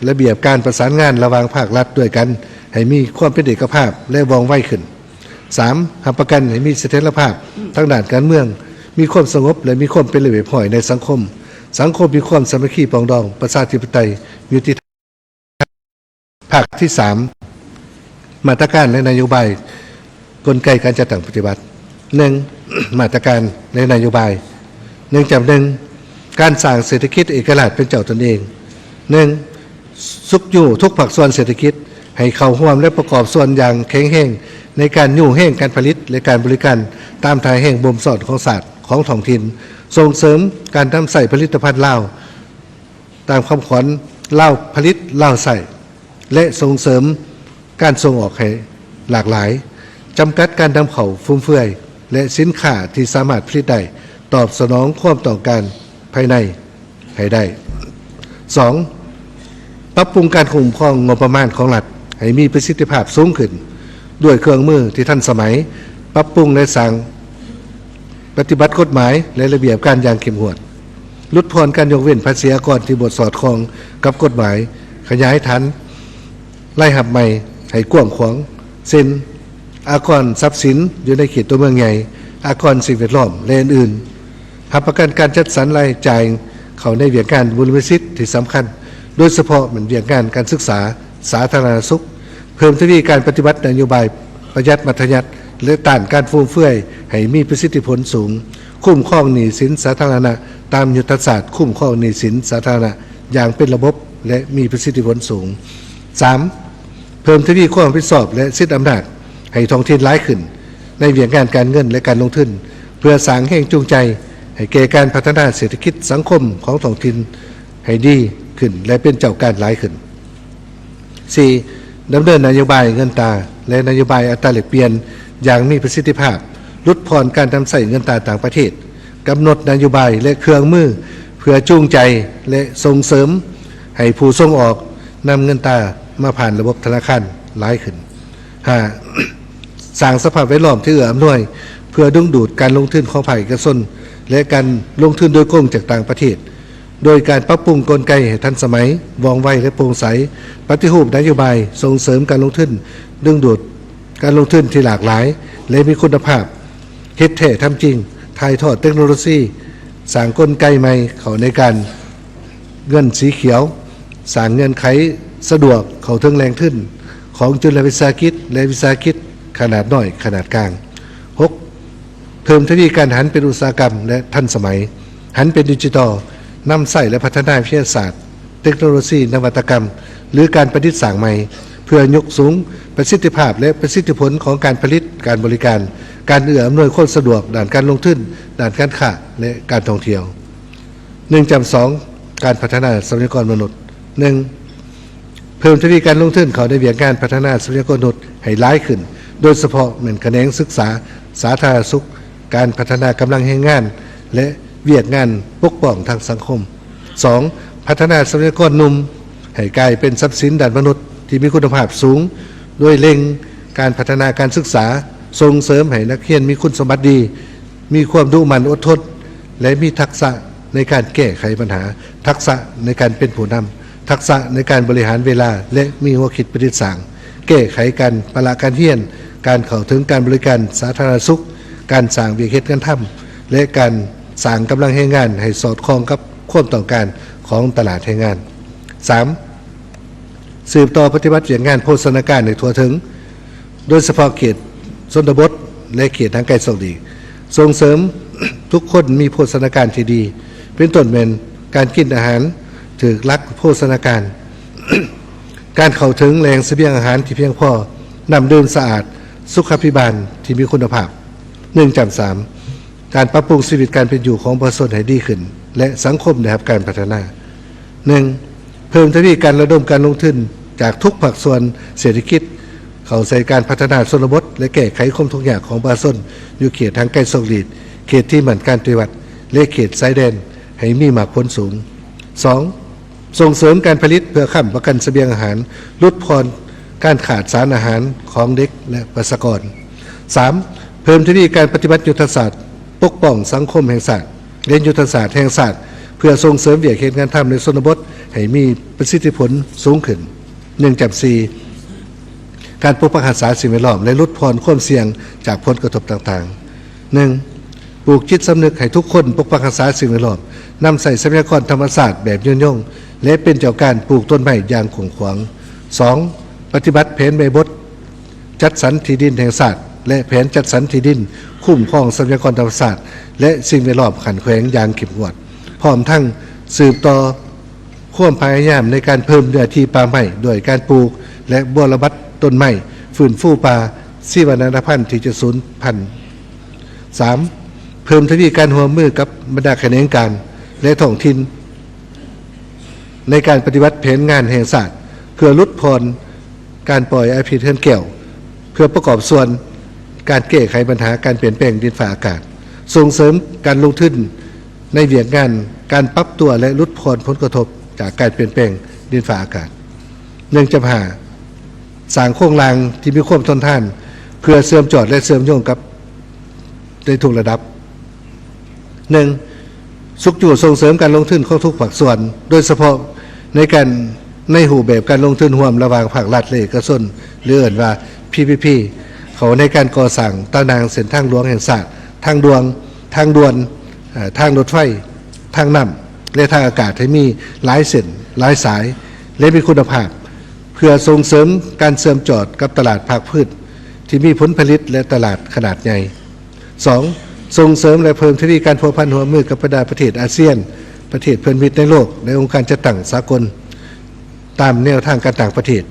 ລະບຽບການປະສານງານລະຫວ່າງພາກລັດດ້ວຍກັນ ໃຫ້ມີຄວາມເປັນເອກະພາບ ແລະ ວ່ອງໄວຂຶ້ນ. ສາມ, ຮັບປະກັນໃຫ້ມີສະຖຽນລະພາບທາງດ້ານການເມືອງ, ມີຄວາມສະຫງົບ ແລະ ມີຄວາມເປັນລະບຽບຮຽບຮ້ອຍໃນສັງຄົມ, ສັງຄົມມີຄວາມສາມັກຄີປອງດອງ, ປະຊາທິປະໄຕ, ຍຸຕິທຳ. ພາກທີສາມ, ມາດຕະການ ແລະ ນະໂຍບາຍ, ກົນໄກການຈັດຕັ້ງປະຕິບັດ. ໜຶ່ງ, ມາດຕະການ ແລະ ນະໂຍບາຍ. ໜຶ່ງຈຳໜຶ່ງ, ການສ້າງເສດຖະກິດເອກະລາດເປັນເຈົ້າຕົນເອງ. ໜຶ່ງ, ຊຸກຍູ້ທຸກພາກສ່ວນເສດຖະກິດໃຫ້ເຂົ້າຮ່ວມ ແລະ ປະກອບສ່ວນຢ່າງແຂງແຮງໃນການຍູ້ແຮງການຜະລິດ ແລະ ການບໍລິການຕາມທ່າແຮງບົ່ມຊ້ອນຂອງຊາດ, ຂອງທ້ອງຖິ່ນ, ສົ່ງເສີມການນຳໃຊ້ຜະລິດຕະພັນລາວ ຕາມຄຳຂວັນ ລາວຜະລິດ ລາວໃຊ້ ແລະ ສົ່ງເສີມການສົ່ງອອກໃຫ້ຫຼາກຫຼາຍ, ຈຳກັດການນຳເຂົ້າຟຸມເຟືອຍ ແລະ ສິນຄ້າທີ່ສາມາດຜະລິດໄດ້ ຕອບສະໜອງຄວາມຕ້ອງການພາຍໃນໃຫ້ໄດ້. ສອງ, ປັບປຸງການຄຸ້ມຄອງງົບປະມານຂອງລັດໃຫ້ມີປະສິດທິພາບສູງຂຶ້ນ ດ້ວຍເຄື່ອງມືທີ່ທັນສະໄໝ, ປັບປຸງ ແລະ ສ້າງ ປະຕິບັດກົດໝາຍ ແລະ ລະບຽບການຢ່າງເຂັ້ມງວດ, ຫຼຸດຜ່ອນການຍົກເວັ້ນພາສີອາກອນທີ່ບໍ່ສອດຄ່ອງກັບກົດໝາຍ, ຂະຫຍາຍຖານລາຍຮັບໃໝ່ໃຫ້ກວ້າງຂວາງ, ເຊັ່ນ ອາກອນຊັບສິນຢູ່ໃນເຂດຕົວເມືອງໃຫຍ່, ອາກອນສິ່ງແວດລ້ອມ ແລະ ອື່ນໆ. ຮັບປະກັນການຈັດສັນລາຍຈ່າຍເຂົ້າໃນວຽກງານບຸລິມະສິດທີ່ສຳຄັນ, ໂດຍສະເພາະແມ່ນວຽກງານການສຶກສາ, ສາທາລະນະສຸກ, ເພີ່ມທະວີການປະຕິບັດນະໂຍບາຍປະຢັດມັດທະຍັດ ແລະ ຕ້ານການຟຸມເຟືອຍໃຫ້ມີປະສິດທິຜົນສູງ, ຄຸ້ມຄອງໜີ້ສິນສາທາລະນະຕາມຍຸດທະສາດຄຸ້ມຄອງໜີ້ສິນສາທາລະນະຢ່າງເປັນລະບົບ ແລະ ມີປະສິດທິຜົນສູງ. ສາມ, ເພີ່ມທະວີຄວາມຮັບຜິດຊອບ ແລະ ສິດອຳນາດໃຫ້ທ້ອງຖິ່ນຫຼາຍຂຶ້ນໃນວຽກງານການເງິນ ແລະ ການລົງທຶນ ເພື່ອສ້າງແຮງຈູງໃຈໃຫ້ແກ່ການພັດທະນາເສດຖະກິດສັງຄົມຂອງທ້ອງຖິ່ນໃຫ້ດີຂຶ້ນ ແລະ ເປັນເຈົ້າການຫຼາຍຂຶ້ນ. ສີ່, ດຳເນີນນະໂຍບາຍເງິນຕາ ແລະ ນະໂຍບາຍອັດຕາແລກປ່ຽນຢ່າງມີປະສິດທິພາບ, ຫຼຸດຜ່ອນການນຳໃຊ້ເງິນຕາຕ່າງປະເທດ, ກຳນົດນະໂຍບາຍ ແລະ ເຄື່ອງມືເພື່ອຈູງໃຈ ແລະ ສົ່ງເສີມໃຫ້ຜູ້ສົ່ງອອກນຳເງິນຕາມາຜ່ານລະບົບທະນາຄານຫຼາຍຂຶ້ນ. ຫ້າ, ສ້າງສະພາບແວດລ້ອມທີ່ເອື້ອອຳນວຍເພື່ອດຶງດູດການລົງທຶນຂອງພາກເອກະຊົນ ແລະ ການລົງທຶນໂດຍກົງຈາກຕ່າງປະເທດ, ໂດຍການປັບປຸງກົນໄກໃຫ້ທັນສະໄໝ, ວ່ອງໄວ ແລະ ໂປ່ງໃສ, ປະຕິຮູບນະໂຍບາຍ, ສົ່ງເສີມການລົງທຶນ, ດຶງດູດການລົງທຶນທີ່ຫຼາກຫຼາຍ ແລະ ມີຄຸນນະພາບ, ເຮັດແທ້ທຳຈິງ, ຖ່າຍທອດເຕັກໂນໂລຊີ, ສ້າງກົນໄກໃໝ່ເຂົ້າໃນການເງິນສີຂຽວ, ສ້າງເງື່ອນໄຂສະດວກເຂົ້າເຖິງແຫຼ່ງທຶນຂອງຈຸລະວິສາຫະກິດ ແລະ ວິສາຫະກິດຂະໜາດນ້ອຍ, ຂະໜາດກາງ. ຫົກ, ເພີ່ມທະວີການຫັນເປັນອຸດສາຫະກຳ ແລະ ທັນສະໄໝ, ຫັນເປັນດິຈິຕອນ, ນຳໃຊ້ ແລະ ພັດທະນາວິທະຍາສາດ, ເຕັກໂນໂລຊີ, ນະວັດຕະກຳ ຫຼື ການປະດິດສ້າງໃໝ່ ເພື່ອຍົກສູງປະສິດທິພາບ ແລະ ປະສິດທິຜົນຂອງການຜະລິດ, ການບໍລິການ, ການເອື້ອອຳນວຍຄວາມສະດວກດ້ານການລົງທຶນ, ດ້ານການຄ້າ ແລະ ການທ່ອງທ່ຽວ. ໜຶ່ງຈຳສອງ, ການພັດທະນາຊັບພະຍາກອນມະນຸດ. ໜຶ່ງ, ເພີ່ມທະວີການລົງທຶນເຂົ້າໃນວຽກງານພັດທະນາຊັບພະຍາກອນມະນຸດໃຫ້ຫຼາຍຂຶ້ນ, ໂດຍສະເພາະແມ່ນຂະແໜງສຶກສາ, ສາທາລະນະສຸກ, ການພັດທະນາກຳລັງແຮງງານ ແລະ ວຽກງານປົກປ້ອງທາງສັງຄົມ. ສອງ, ພັດທະນາຊັບພະຍາກອນໜຸ່ມໃຫ້ກາຍເປັນຊັບສິນດ້ານມະນຸດທີ່ມີຄຸນນະພາບສູງ, ໂດຍເລັ່ງການພັດທະນາການສຶກສາ, ສົ່ງເສີມໃຫ້ນັກຮຽນມີຄຸນສົມບັດດີ, ມີຄວາມດຸໝັ່ນອົດທົນ ແລະ ມີທັກສະໃນການແກ້ໄຂບັນຫາ, ທັກສະໃນການເປັນຜູ້ນຳ, ທັກສະໃນການບໍລິຫານເວລາ ແລະ ມີຫົວຄິດປະດິດສ້າງ, ແກ້ໄຂການປະລະການຮຽນ, ການເຂົ້າເຖິງການບໍລິການສາທາລະນະສຸກ, ການສ້າງວຽກເຮັດງານທຳ ແລະ ການສ້າງກຳລັງແຮງງານໃຫ້ສອດຄ່ອງກັບຄວາມຕ້ອງການຂອງຕະຫຼາດແຮງງານ. ສາມ, ສືບຕໍ່ປະຕິບັດວຽກງານໂພຊະນາການໃຫ້ທົ່ວເຖິງ, ໂດຍສະເພາະເຂດຊົນນະບົດ ແລະ ເຂດຫ່າງໄກສອກຫຼີກ, ສົ່ງເສີມທຸກຄົນມີໂພຊະນາການທີ່ດີ, ເປັນຕົ້ນແມ່ນການກິນອາຫານຖືກຫຼັກໂພຊະນາການ, ການເຂົ້າເຖິງແຫຼ່ງສະບຽງອາຫານທີ່ພຽງພໍ, ນ້ຳດື່ມສະອາດ, ສຸຂາພິບານທີ່ມີຄຸນນະພາບ. ໜຶ່ງຈ້ຳສາມ ການປັບປຸງຊີວິດການເປັນຢູ່ຂອງປະຊາຊົນໃຫ້ດີຂຶ້ນ ແລະ ສັງຄົມໄດ້ຮັບການພັດທະນາ. ໜຶ່ງ ເພີ່ມທະວີການລະດົມການລົງທຶນຈາກທຸກພາກສ່ວນເສດຖະກິດ ເຂົ້າໃສ່ການພັດທະນາຊົນນະບົດ ແລະ ແກ້ໄຂຄວາມທຸກຍາກຂອງປະຊາຊົນຢູ່ເຂດຫ່າງໄກສອກຫຼີກ, ເຂດທີ່ໝັ້ນການປະຕິວັດ ແລະ ເຂດຊາຍແດນໃຫ້ມີໝາກຜົນສູງ. ສອງ ສົ່ງເສີມການຜະລິດເພື່ອຄ້ຳປະກັນສະບຽງອາຫານ, ຫຼຸດຜ່ອນການຂາດສານອາຫານຂອງເດັກ ແລະ ປະຊາກອນ. ສາມ ເພີ່ມທະວີການປະຕິບັດຍຸດທະສາດປົກປ້ອງສັງຄົມແຫ່ງຊາດ ແລະ ຍຸດທະສາດແຫ່ງຊາດ ເພື່ອສົ່ງເສີມວຽກເຮັດງານທຳໃນຊົນນະບົດໃຫ້ມີປະສິດທິຜົນສູງຂຶ້ນ. ໜຶ່ງຈ້ຳສີ່ ການປົກປັກຮັກສາສິ່ງແວດລ້ອມ ແລະ ຫຼຸດຜ່ອນຄວາມສ່ຽງຈາກຜົນກະທົບຕ່າງໆ. ໜຶ່ງ ປູກຈິດສຳນຶກໃຫ້ທຸກຄົນປົກປັກຮັກສາສິ່ງແວດລ້ອມ, ນຳໃຊ້ຊັບພະຍາກອນທຳມະຊາດແບບຍືນຍົງ ແລະ ເປັນເຈົ້າການປູກຕົ້ນໄມ້ຢ່າງກວ້າງຂວາງ. ສອງ ປະຕິບັດແຜນແມ່ບົດຈັດສັນທີ່ດິນແຫ່ງຊາດ ແລະ ແຜນຈັດສັນທີ່ດິນຄຸ້ມຄອງຊັບພະຍາກອນທຳມະຊາດ ແລະ ສິ່ງແວດລ້ອມຂັ້ນແຂວງຢ່າງເຂັ້ມງວດ, ພ້ອມທັງສືບຕໍ່ຄວາມພະຍາຍາມໃນການເພີ່ມເນື້ອທີ່ປ່າໄມ້ດ້ວຍການປູກ ແລະ ບົວລະບັດຕົ້ນໄມ້, ຟື້ນຟູປ່າຊີວະນານາພັນທີ່ຈະສູນພັນ. ສາມ ເພີ່ມທະວີການຮ່ວມມືກັບບັນດາຂະແໜງການ ແລະ ທ້ອງຖິ່ນ ໃນການປະຕິບັດແຜນງານແຫ່ງຊາດ ເພື່ອຫຼຸດຜ່ອນການປ່ອຍອາກາດເຮືອນແກ້ວ ເພື່ອປະກອບສ່ວນການແກ້ໄຂບັນຫາການປ່ຽນແປງດິນຟ້າອາກາດ, ສົ່ງເສີມການລົງທຶນໃນວຽກງານການປັບຕົວ ແລະ ຫຼຸດຜ່ອນຜົນກະທົບຈາກການປ່ຽນແປງດິນຟ້າອາກາດ. ໜຶ່ງຈ້ຳຫ້າ ສ້າງໂຄງລ່າງທີ່ມີຄວາມທົນທານ ເພື່ອເຊື່ອມຈອດ ແລະ ເຊື່ອມໂຍງກັບໃນທຸກລະດັບ. ໜຶ່ງ ຊຸກຍູ້ສົ່ງເສີມການລົງທຶນຂອງທຸກພາກສ່ວນ, ໂດຍສະເພາະໃນການ, ໃນຮູບແບບການລົງທຶນຮ່ວມລະຫວ່າງພາກລັດ ແລະ ເອກະຊົນ ຫຼື ເອີ້ນວ່າ ພີພີພີ ເຂົ້າໃນການກໍ່ສ້າງຕາໜ່າງເສັ້ນທາງຫຼວງແຫ່ງຊາດ, ທາງດ່ວນ, ທາງດ່ວນ, ເອີ່, ທາງລົດໄຟ, ທາງນ້ຳ ແລະ ທາງອາກາດໃຫ້ມີຫຼາຍເສັ້ນ, ຫຼາຍສາຍ ແລະ ມີຄຸນນະພາບ, ເພື່ອສົ່ງເສີມການເຊື່ອມຈອດກັບຕະຫຼາດພາກພື້ນທີ່ມີຜົນຜະລິດ ແລະ ຕະຫຼາດຂະໜາດໃຫຍ່. ສອງ ສົ່ງເສີມ ແລະ ເພີ່ມທະວີການພົວພັນຮ່ວມມືກັບບັນດາປະເທດອາຊຽນ, ປະເທດເພື່ອນມິດໃນໂລກ ແລະ ອົງການຈັດຕັ້ງສາກົນ ຕາມແນວທາງການຕ່າງປະເທດ,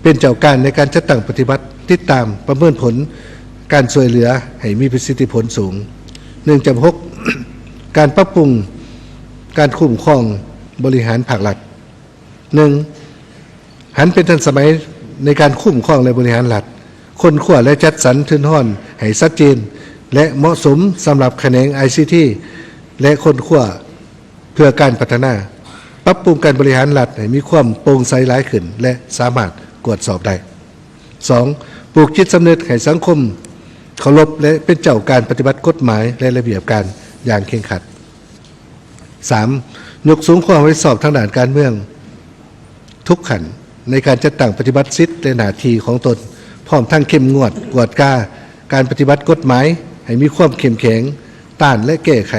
ເປັນເຈົ້າການໃນການຈັດຕັ້ງປະຕິບັດ, ຕິດຕາມ, ປະເມີນຜົນການຊ່ວຍເຫຼືອໃຫ້ມີປະສິດທິຜົນສູງ. ໜຶ່ງຈ້ຳຫົກ ການປັບປຸງການຄຸ້ມຄອງບໍລິຫານພາກລັດ. ໜຶ່ງ ຫັນເປັນທັນສະໄໝໃນການຄຸ້ມຄອງ ແລະ ບໍລິຫານລັດ, ຄົ້ນຄວ້າ ແລະ ຈັດສັນທຶນຮອນໃຫ້ຊັດເຈນ ແລະ ເໝາະສົມສຳລັບຂະແໜງໄອຊີທີ ແລະ ຄົ້ນຄວ້າເພື່ອການພັດທະນາ, ປັບປຸງການບໍລິຫານລັດໃຫ້ມີຄວາມໂປ່ງໃສຫຼາຍຂຶ້ນ ແລະ ສາມາດກວດສອບໄດ້. ສອງ ປູກຈິດສຳນຶກໃຫ້ສັງຄົມເຄົາລົບ ແລະ ເປັນເຈົ້າການປະຕິບັດກົດໝາຍ ແລະ ລະບຽບການຢ່າງເຄັ່ງຄັດ. ສາມ ຍົກສູງຄວາມຮັບຜິດຊອບທາງດ້ານການເມືອງທຸກຂັ້ນໃນການຈັດຕັ້ງປະຕິບັດສິດ ແລະ ໜ້າທີ່ຂອງຕົນ, ພ້ອມທັງເຂັ້ມງວດກວດກາການປະຕິບັດກົດໝາຍໃຫ້ມີຄວາມເຂັ້ມແຂງ, ຕ້ານ ແລະ ແກ້ໄຂ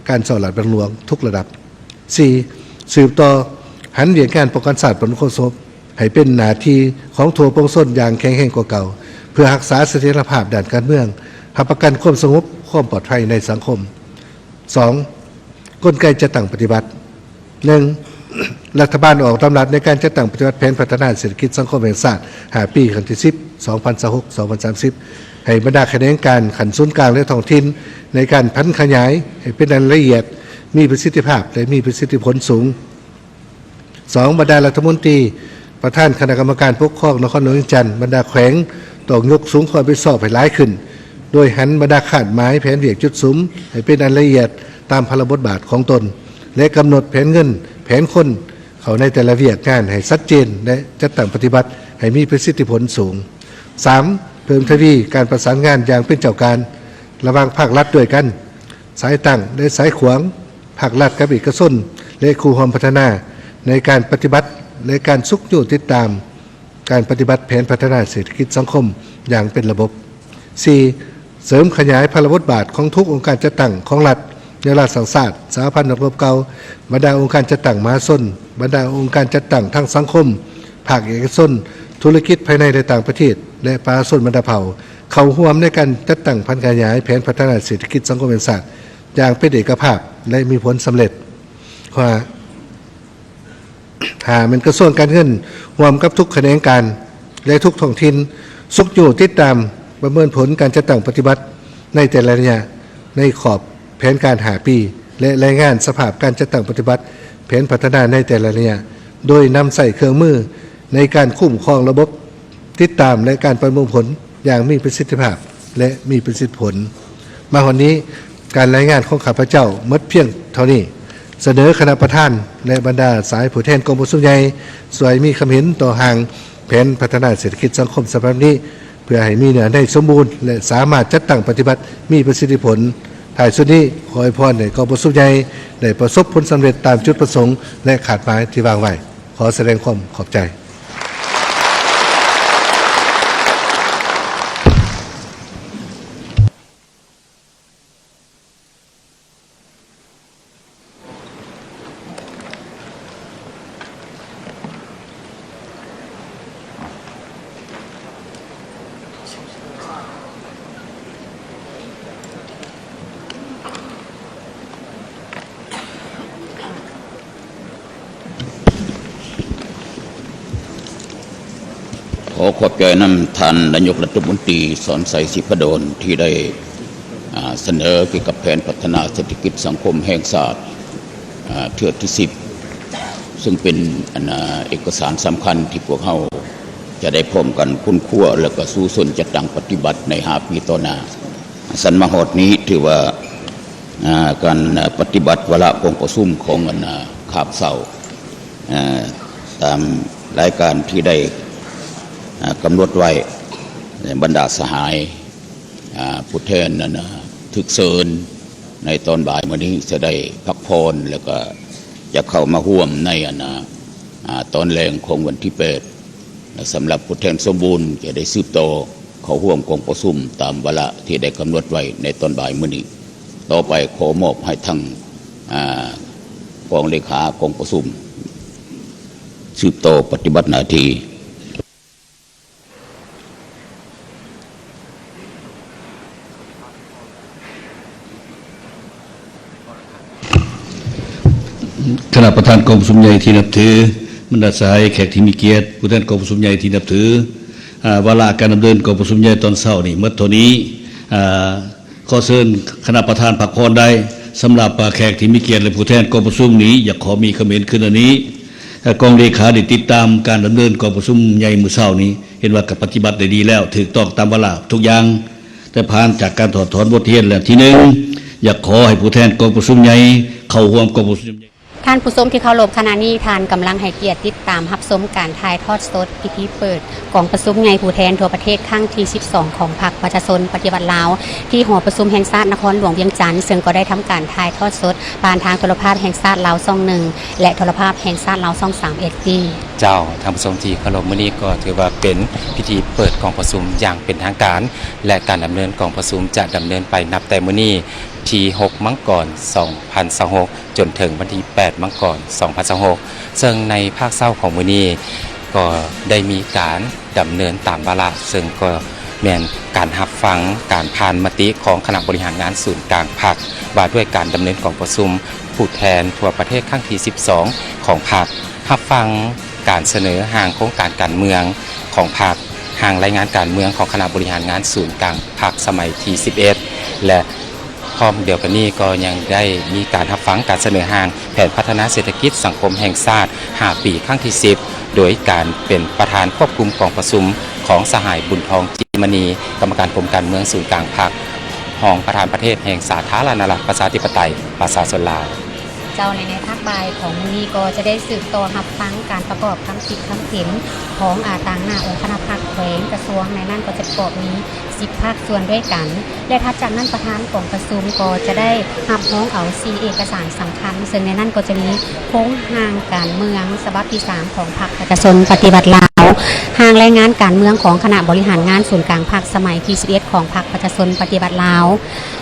ການສໍ້ລາດບັງຫຼວງທຸກລະດັບ. ສີ່ ສືບຕໍ່ຫັນວຽກງານປ້ອງກັນຊາດ ປ້ອງກັນຄວາມສະຫງົບໃຫ້ເປັນໜ້າທີ່ຂອງທົ່ວປວງຊົນຢ່າງແຂງແຮງກວ່າເກົ່າ, ເພື່ອຮັກສາສະຖຽນລະພາບດ້ານການເມືອງ, ຮັບປະກັນຄວາມສະຫງົບ, ຄວາມປອດໄພໃນສັງຄົມ. ສອງ ກົນໄກຈັດຕັ້ງປະຕິບັດ. ໜຶ່ງ ລັດຖະບານອອກດຳລັດໃນການຈັດຕັ້ງປະຕິບັດແຜນພັດທະນາເສດຖະກິດສັງຄົມແຫ່ງຊາດ ຫ້າປີ ຄັ້ງທີສິບ ສອງພັນຊາວຫົກ ສອງພັນສາມສິບ ໃຫ້ບັນດາຂະແໜງການຂັ້ນສູນກາງ ແລະ ທ້ອງຖິ່ນ ໃນການຜັນຂະຫຍາຍໃຫ້ເປັນອັນລະອຽດ, ມີປະສິດທິພາບ ແລະ ມີປະສິດທິຜົນສູງ. ສອງ ບັນດາລັດຖະມົນຕີ, ປະທານຄະນະກຳມະການປົກຄອງນະຄອນຫຼວງວຽງຈັນ, ບັນດາແຂວງ ຕ້ອງຍົກສູງຄວາມຮັບຜິດຊອບໃຫ້ຫຼາຍຂຶ້ນ, ໂດຍຫັນບັນດາຄາດໝາຍແຜນວຽກຈຸດສຸມໃຫ້ເປັນອັນລະອຽດຕາມພາລະບົດບາດຂອງຕົນ ແລະ ກຳນົດແຜນເງິນ, ແຜນຄົນ ເຂົ້າໃນແຕ່ລະວຽກງານໃຫ້ຊັດເຈນ ແລະ ຈັດຕັ້ງປະຕິບັດໃຫ້ມີປະສິດທິຜົນສູງ. ສາມ ເພີ່ມທະວີການປະສານງານຢ່າງເປັນເຈົ້າການລະຫວ່າງພາກລັດດ້ວຍກັນ, ສາຍຕັ້ງ ແລະ ສາຍຂວາງ, ພາກລັດກັບເອກະຊົນ ແລະ ຄູ່ຮ່ວມພັດທະນາ ໃນການປະຕິບັດ ແລະ ການຊຸກຍູ້ຕິດຕາມການປະຕິບັດແຜນພັດທະນາເສດຖະກິດສັງຄົມຢ່າງເປັນລະບົບ. ສີ່ ເສີມຂະຫຍາຍພາລະບົດບາດຂອງທຸກອົງການຈັດຕັ້ງຂອງລັດ, ແນວລາວສ້າງຊາດ, ສະຫະພັນນັກລົບເກົ່າ, ບັນດາອົງການຈັດຕັ້ງມະຫາຊົນ, ບັນດາອົງການຈັດຕັ້ງທາງສັງຄົມ, ພາກເອກະຊົນ, ທຸລະກິດພາຍໃນ ແລະ ຕ່າງປະເທດ ແລະ ປະຊາຊົນບັນດາເຜົ່າ ເຂົ້າຮ່ວມໃນການຈັດຕັ້ງຜັນຂະຫຍາຍແຜນພັດທະນາເສດຖະກິດສັງຄົມແຫ່ງຊາດຢ່າງເປັນເອກະພາບ ແລະ ມີຜົນສຳເລັດ. ຫ້າ ຫ້າແມ່ນກະຊວງການເງິນຮ່ວມກັບທຸກຂະແໜງການ ແລະ ທຸກທ້ອງຖິ່ນ ຊຸກຍູ້ຕິດຕາມປະເມີນຜົນການຈັດຕັ້ງປະຕິບັດໃນແຕ່ລະໄລຍະ ໃນຂອບແຜນການຫ້າປີ ແລະ ລາຍງານສະພາບການຈັດຕັ້ງປະຕິບັດແຜນພັດທະນາໃນແຕ່ລະໄລຍະ ໂດຍນຳໃຊ້ເຄື່ອງມືໃນການຄຸ້ມຄອງລະບົບ ຕິດຕາມ ແລະ ການປະເມີນຜົນຢ່າງມີປະສິດທິພາບ ແລະ ມີປະສິດທິຜົນ. ມາຮອດນີ້, ການລາຍງານຂອງຂ້າພະເຈົ້າໝົດພຽງເທົ່ານີ້. ສະເໜີຄະນະປະທານ ແລະ ບັນດາສາຍຜູ້ແທນກອງປະຊຸມໃຫຍ່ ຊ່ວຍມີຄຳເຫັນຕໍ່ຮ່າງແຜນພັດທະນາເສດຖະກິດສັງຄົມສະບັບນີ້ ເພື່ອໃຫ້ມີເນື້ອໃນສົມບູນ ແລະ ສາມາດຈັດຕັ້ງປະຕິບັດມີປະສິດທິຜົນ. ທ້າຍສຸດນີ້, ຂໍອວຍພອນໃຫ້ກອງປະຊຸມໃຫຍ່ໄດ້ປະສົບຜົນສຳເລັດຕາມຈຸດປະສົງ ແລະ ຄາດໝາຍທີ່ວາງໄວ້. ຂໍສະແດງຄວາມຂອບໃຈ. ຂໍຂອບໃຈນຳທ່ານນາຍົກລັດຖະມົນຕີ ສອນໄຊ ສີພະດົນ ທີ່ໄດ້ ອາ ສະເໜີກ່ຽວກັບແຜນພັດທະນາເສດຖະກິດສັງຄົມແຫ່ງຊາດ ອາ ເທື່ອທີສິບ ເຊິ່ງເປັນ ອັນ ອາ ເອກະສານສຳຄັນທີ່ພວກເຮົາຈະໄດ້ພ້ອມກັນຄົ້ນຄວ້າ ແລ້ວກໍສູ້ຊົນຈັດຕັ້ງປະຕິບັດໃນຫ້າປີຕໍ່ໜ້າ. ສັນມາຮອດນີ້ຖືວ່າ ອາ ການ ອາ ປະຕິບັດວາລະກອງປະຊຸມຂອງ ອັນ ອາ ຄາບເຊົ້າ ອາ ຕາມລາຍການທີ່ໄດ້ ອາ ກຳນົດໄວ້ ບັນດາສະຫາຍ ອາ ຜູ້ແທນ ອັນ ອາ ຖືກເຊີນໃນຕອນບ່າຍມື້ນີ້ຈະໄດ້ພັກຜ່ອນ ແລ້ວກໍຈະເຂົ້າມາຮ່ວມໃນ ອັນ ອາ ອາ ຕອນແລງຂອງວັນທີແປດ ແລະ ສຳລັບຜູ້ແທນສົມບູນຈະໄດ້ສືບຕໍ່ເຂົ້າຮ່ວມກອງປະຊຸມຕາມວາລະທີ່ໄດ້ກຳນົດໄວ້ໃນຕອນບ່າຍມື້ນີ້. ຕໍ່ໄປຂໍມອບໃຫ້ທາງ ອາ ກອງເລຂາກອງປະຊຸມສືບຕໍ່ປະຕິບັດໜ້າທີ່. ຄະນະປະທານກອງປະຊຸມໃຫຍ່ທີ່ນັບຖື, ບັນດາສະຫາຍແຂກທີ່ມີກຽດ, ຜູ້ແທນກອງປະຊຸມໃຫຍ່ທີ່ນັບຖື, ອາ ວາລະການດຳເນີນກອງປະຊຸມໃຫຍ່ຕອນເຊົ້ານີ້ໝົດເທົ່ານີ້. ອາ ຂໍເຊີນຄະນະປະທານພັກຜ່ອນໄດ້. ສຳລັບ ອາ ແຂກທີ່ມີກຽດ ແລະ ຜູ້ແທນກອງປະຊຸມນີ້ ຢາກຂໍມີຄຳເຫັນຄືນອັນນີ້. ອາ ກອງເລຂາໄດ້ຕິດຕາມການດຳເນີນກອງປະຊຸມໃຫຍ່ມື້ເຊົ້ານີ້ ເຫັນວ່າກໍປະຕິບັດໄດ້ດີແລ້ວ, ຖືກຕ້ອງຕາມວາລະທຸກຢ່າງ. ແຕ່ຜ່ານຈາກການຖອດຖອນບົດຮຽນແລ້ວ, ທີໜຶ່ງ ຢາກຂໍໃຫ້ຜູ້ແທນກອງປະຊຸມໃຫຍ່ເຂົ້າຮ່ວມກອງປະຊຸມໃຫຍ່. ທ່ານຜູ້ຊົມທີ່ເຄົາລົບ, ຂະນະນີ້ທ່ານກຳລັງໃຫ້ກຽດຕິດຕາມຮັບຊົມການຖ່າຍທອດສົດພິທີເປີດກອງປະຊຸມໃຫຍ່ຜູ້ແທນທົ່ວປະເທດຄັ້ງທີສິບສອງ ຂອງພັກປະຊາຊົນປະຕິວັດລາວ ທີ່ຫໍປະຊຸມແຫ່ງຊາດນະຄອນຫຼວງວຽງຈັນ, ເຊິ່ງກໍໄດ້ທຳການຖ່າຍທອດສົດຜ່ານທາງໂທລະພາບແຫ່ງຊາດລາວຊ່ອງໜຶ່ງ ແລະ ໂທລະພາບແຫ່ງຊາດລາວຊ່ອງສາມເອັດ ນີ້. ເຈົ້າ, ທ່ານຜູ້ຊົມທີ່ເຄົາລົບ, ມື້ນີ້ກໍຖືວ່າເປັນພິທີເປີດກອງປະຊຸມຢ່າງເປັນທາງການ ແລະ ການດຳເນີນກອງປະຊຸມຈະດຳເນີນໄປນັບແຕ່ມື້ນີ້ ທີຫົກ ມັງກອນ ສອງພັນຊາວຫົກ ຈົນເຖິງວັນທີແປດ ມັງກອນ ສອງພັນຊາວຫົກ ເຊິ່ງໃນພາກເຊົ້າຂອງມື້ນີ້ກໍໄດ້ມີການດຳເນີນຕາມວາລະ, ເຊິ່ງກໍແມ່ນການຮັບຟັງການຜ່ານມະຕິຂອງຄະນະບໍລິຫານງານສູນກາງພັກ ວ່າດ້ວຍການດຳເນີນກອງປະຊຸມຜູ້ແທນທົ່ວປະເທດຄັ້ງທີສິບສອງຂອງພັກ, ຮັບຟັງການສະເໜີຮ່າງໂຄງການການເມືອງຂອງພັກ, ຮ່າງລາຍງານການເມືອງຂອງຄະນະບໍລິຫານງານສູນກາງພັກສະໄໝທີສິບເອັດ ແລະ ພ້ອມດຽວກັນນີ້ກໍຍັງໄດ້ມີການຮັບຟັງການສະເໜີຮ່າງແຜນພັດທະນາເສດຖະກິດສັງຄົມແຫ່ງຊາດຫ້າປີ ຄັ້ງທີສິບ ໂດຍການເປັນປະທານຄວບຄຸມກອງປະຊຸມຂອງສະຫາຍ ບຸນທອງ ຈິດມະນີ ກຳມະການກົມການເມືອງສູນກາງພັກ, ຮອງປະທານປະເທດແຫ່ງສາທາລະນະລັດ ປະຊາທິປະໄຕ ປະຊາຊົນລາວ. ເຈົ້າ, ໃນພາກບ່າຍຂອງມື້ນີ້ກໍຈະໄດ້ສືບຕໍ່ຮັບຟັງການປະກອບຄຳຄິດຄຳເຫັນຂອງ ອາ ຕາງໜ້າອົງຄະນະພັກ, ແຂວງ, ກະຊວງ, ໃນນັ້ນກໍຈະປະກອບມີ ສິບພາກສ່ວນດ້ວຍກັນ ແລະ ຖັດຈາກນັ້ນປະທານກອງປະຊຸມກໍຈະໄດ້ຮັບຮອງເອົາສີ່ເອກະສານສຳຄັນ, ເຊິ່ງໃນນັ້ນກໍຈະມີໂຄງຮ່າງການເມືອງສະບັບທີສາມຂອງພັກປະຊາຊົນປະຕິວັດລາວ, ຮ່າງລາຍງານການເມືອງຂອງຄະນະບໍລິຫານງານສູນກາງພັກສະໄໝທີສິບເອັດຂອງພັກປະຊາຊົນປະຕິວັດລາວ,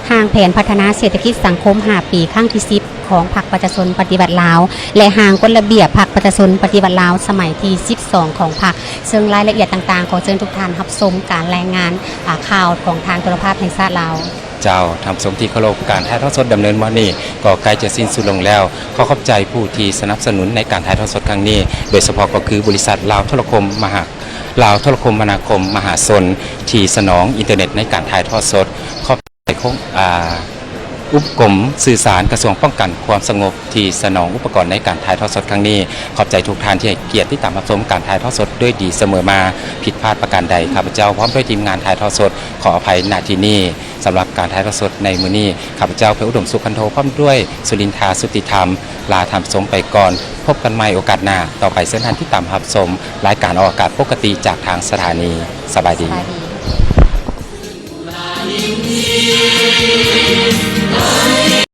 ຮ່າງແຜນພັດທະນາເສດຖະກິດສັງຄົມຫ້າປີຄັ້ງທີສິບ ຂອງພັກປະຊາຊົນປະຕິວັດລາວ ແລະ ຮ່າງກົດລະບຽບພັກປະຊາຊົນປະຕິວັດລາວສະໄໝທີສິບສອງຂອງພັກ, ເຊິ່ງລາຍລະອຽດຕ່າງໆ ຂໍເຊີນທຸກທ່ານຮັບຊົມການລາຍງານ ອາ ຂ່າວຂອງທາງໂທລະພາບແຫ່ງຊາດລາວ. ເຈົ້າ, ທ່ານຜູ້ຊົມທີ່ເຄົາລົບ, ການຖ່າຍທອດສົດດຳເນີນມານີ້ກໍໃກ້ຈະສິ້ນສຸດລົງແລ້ວ. ຂໍຂອບໃຈຜູ້ທີ່ສະໜັບສະໜູນໃນການຖ່າຍທອດສົດຄັ້ງນີ້, ໂດຍສະເພາະກໍຄືບໍລິສັດລາວໂທລະຄົມມະຫາ ລາວໂທລະຄົມມະນາຄົມມະຫາຊົນ ທີ່ສະໜອງອິນເຕີເນັດໃນການຖ່າຍທອດສົດ. ຂອບໃຈໂຄງ ອາ ອຸບກົມສື່ສານກະຊວງປ້ອງກັນຄວາມສະຫງົບທີ່ສະໜອງອຸປະກອນໃນການຖ່າຍທອດສົດຄັ້ງນີ້. ຂອບໃຈທຸກທ່ານທີ່ໃຫ້ກຽດຕິດຕາມຮັບຊົມການຖ່າຍທອດສົດດ້ວຍດີສະເໝີມາ. ຜິດພາດປະການໃດ, ຂ້າພະເຈົ້າພ້ອມດ້ວຍທີມງານຖ່າຍທອດສົດຂໍອະໄພ ນະທີ່ນີ້. ສຳລັບການຖ່າຍທອດສົດໃນມື້ນີ້, ຂ້າພະເຈົ້າ ເພັດອຸດົມ ສຸຂັນໂທ ພ້ອມດ້ວຍ ສຸລິນທາ ສຸດຕິທຳ ລາທ່ານຜູ້ຊົມໄປກ່ອນ. ພົບກັນໃໝ່ໂອກາດໜ້າ. ຕໍ່ໄປເຊີນທ່ານຕິດຕາມຮັບຊົມລາຍການອອກອາກາດປົກກະຕິຈາກທາງສະຖານີ. ສະບາຍດີ. ສະບາຍດີ.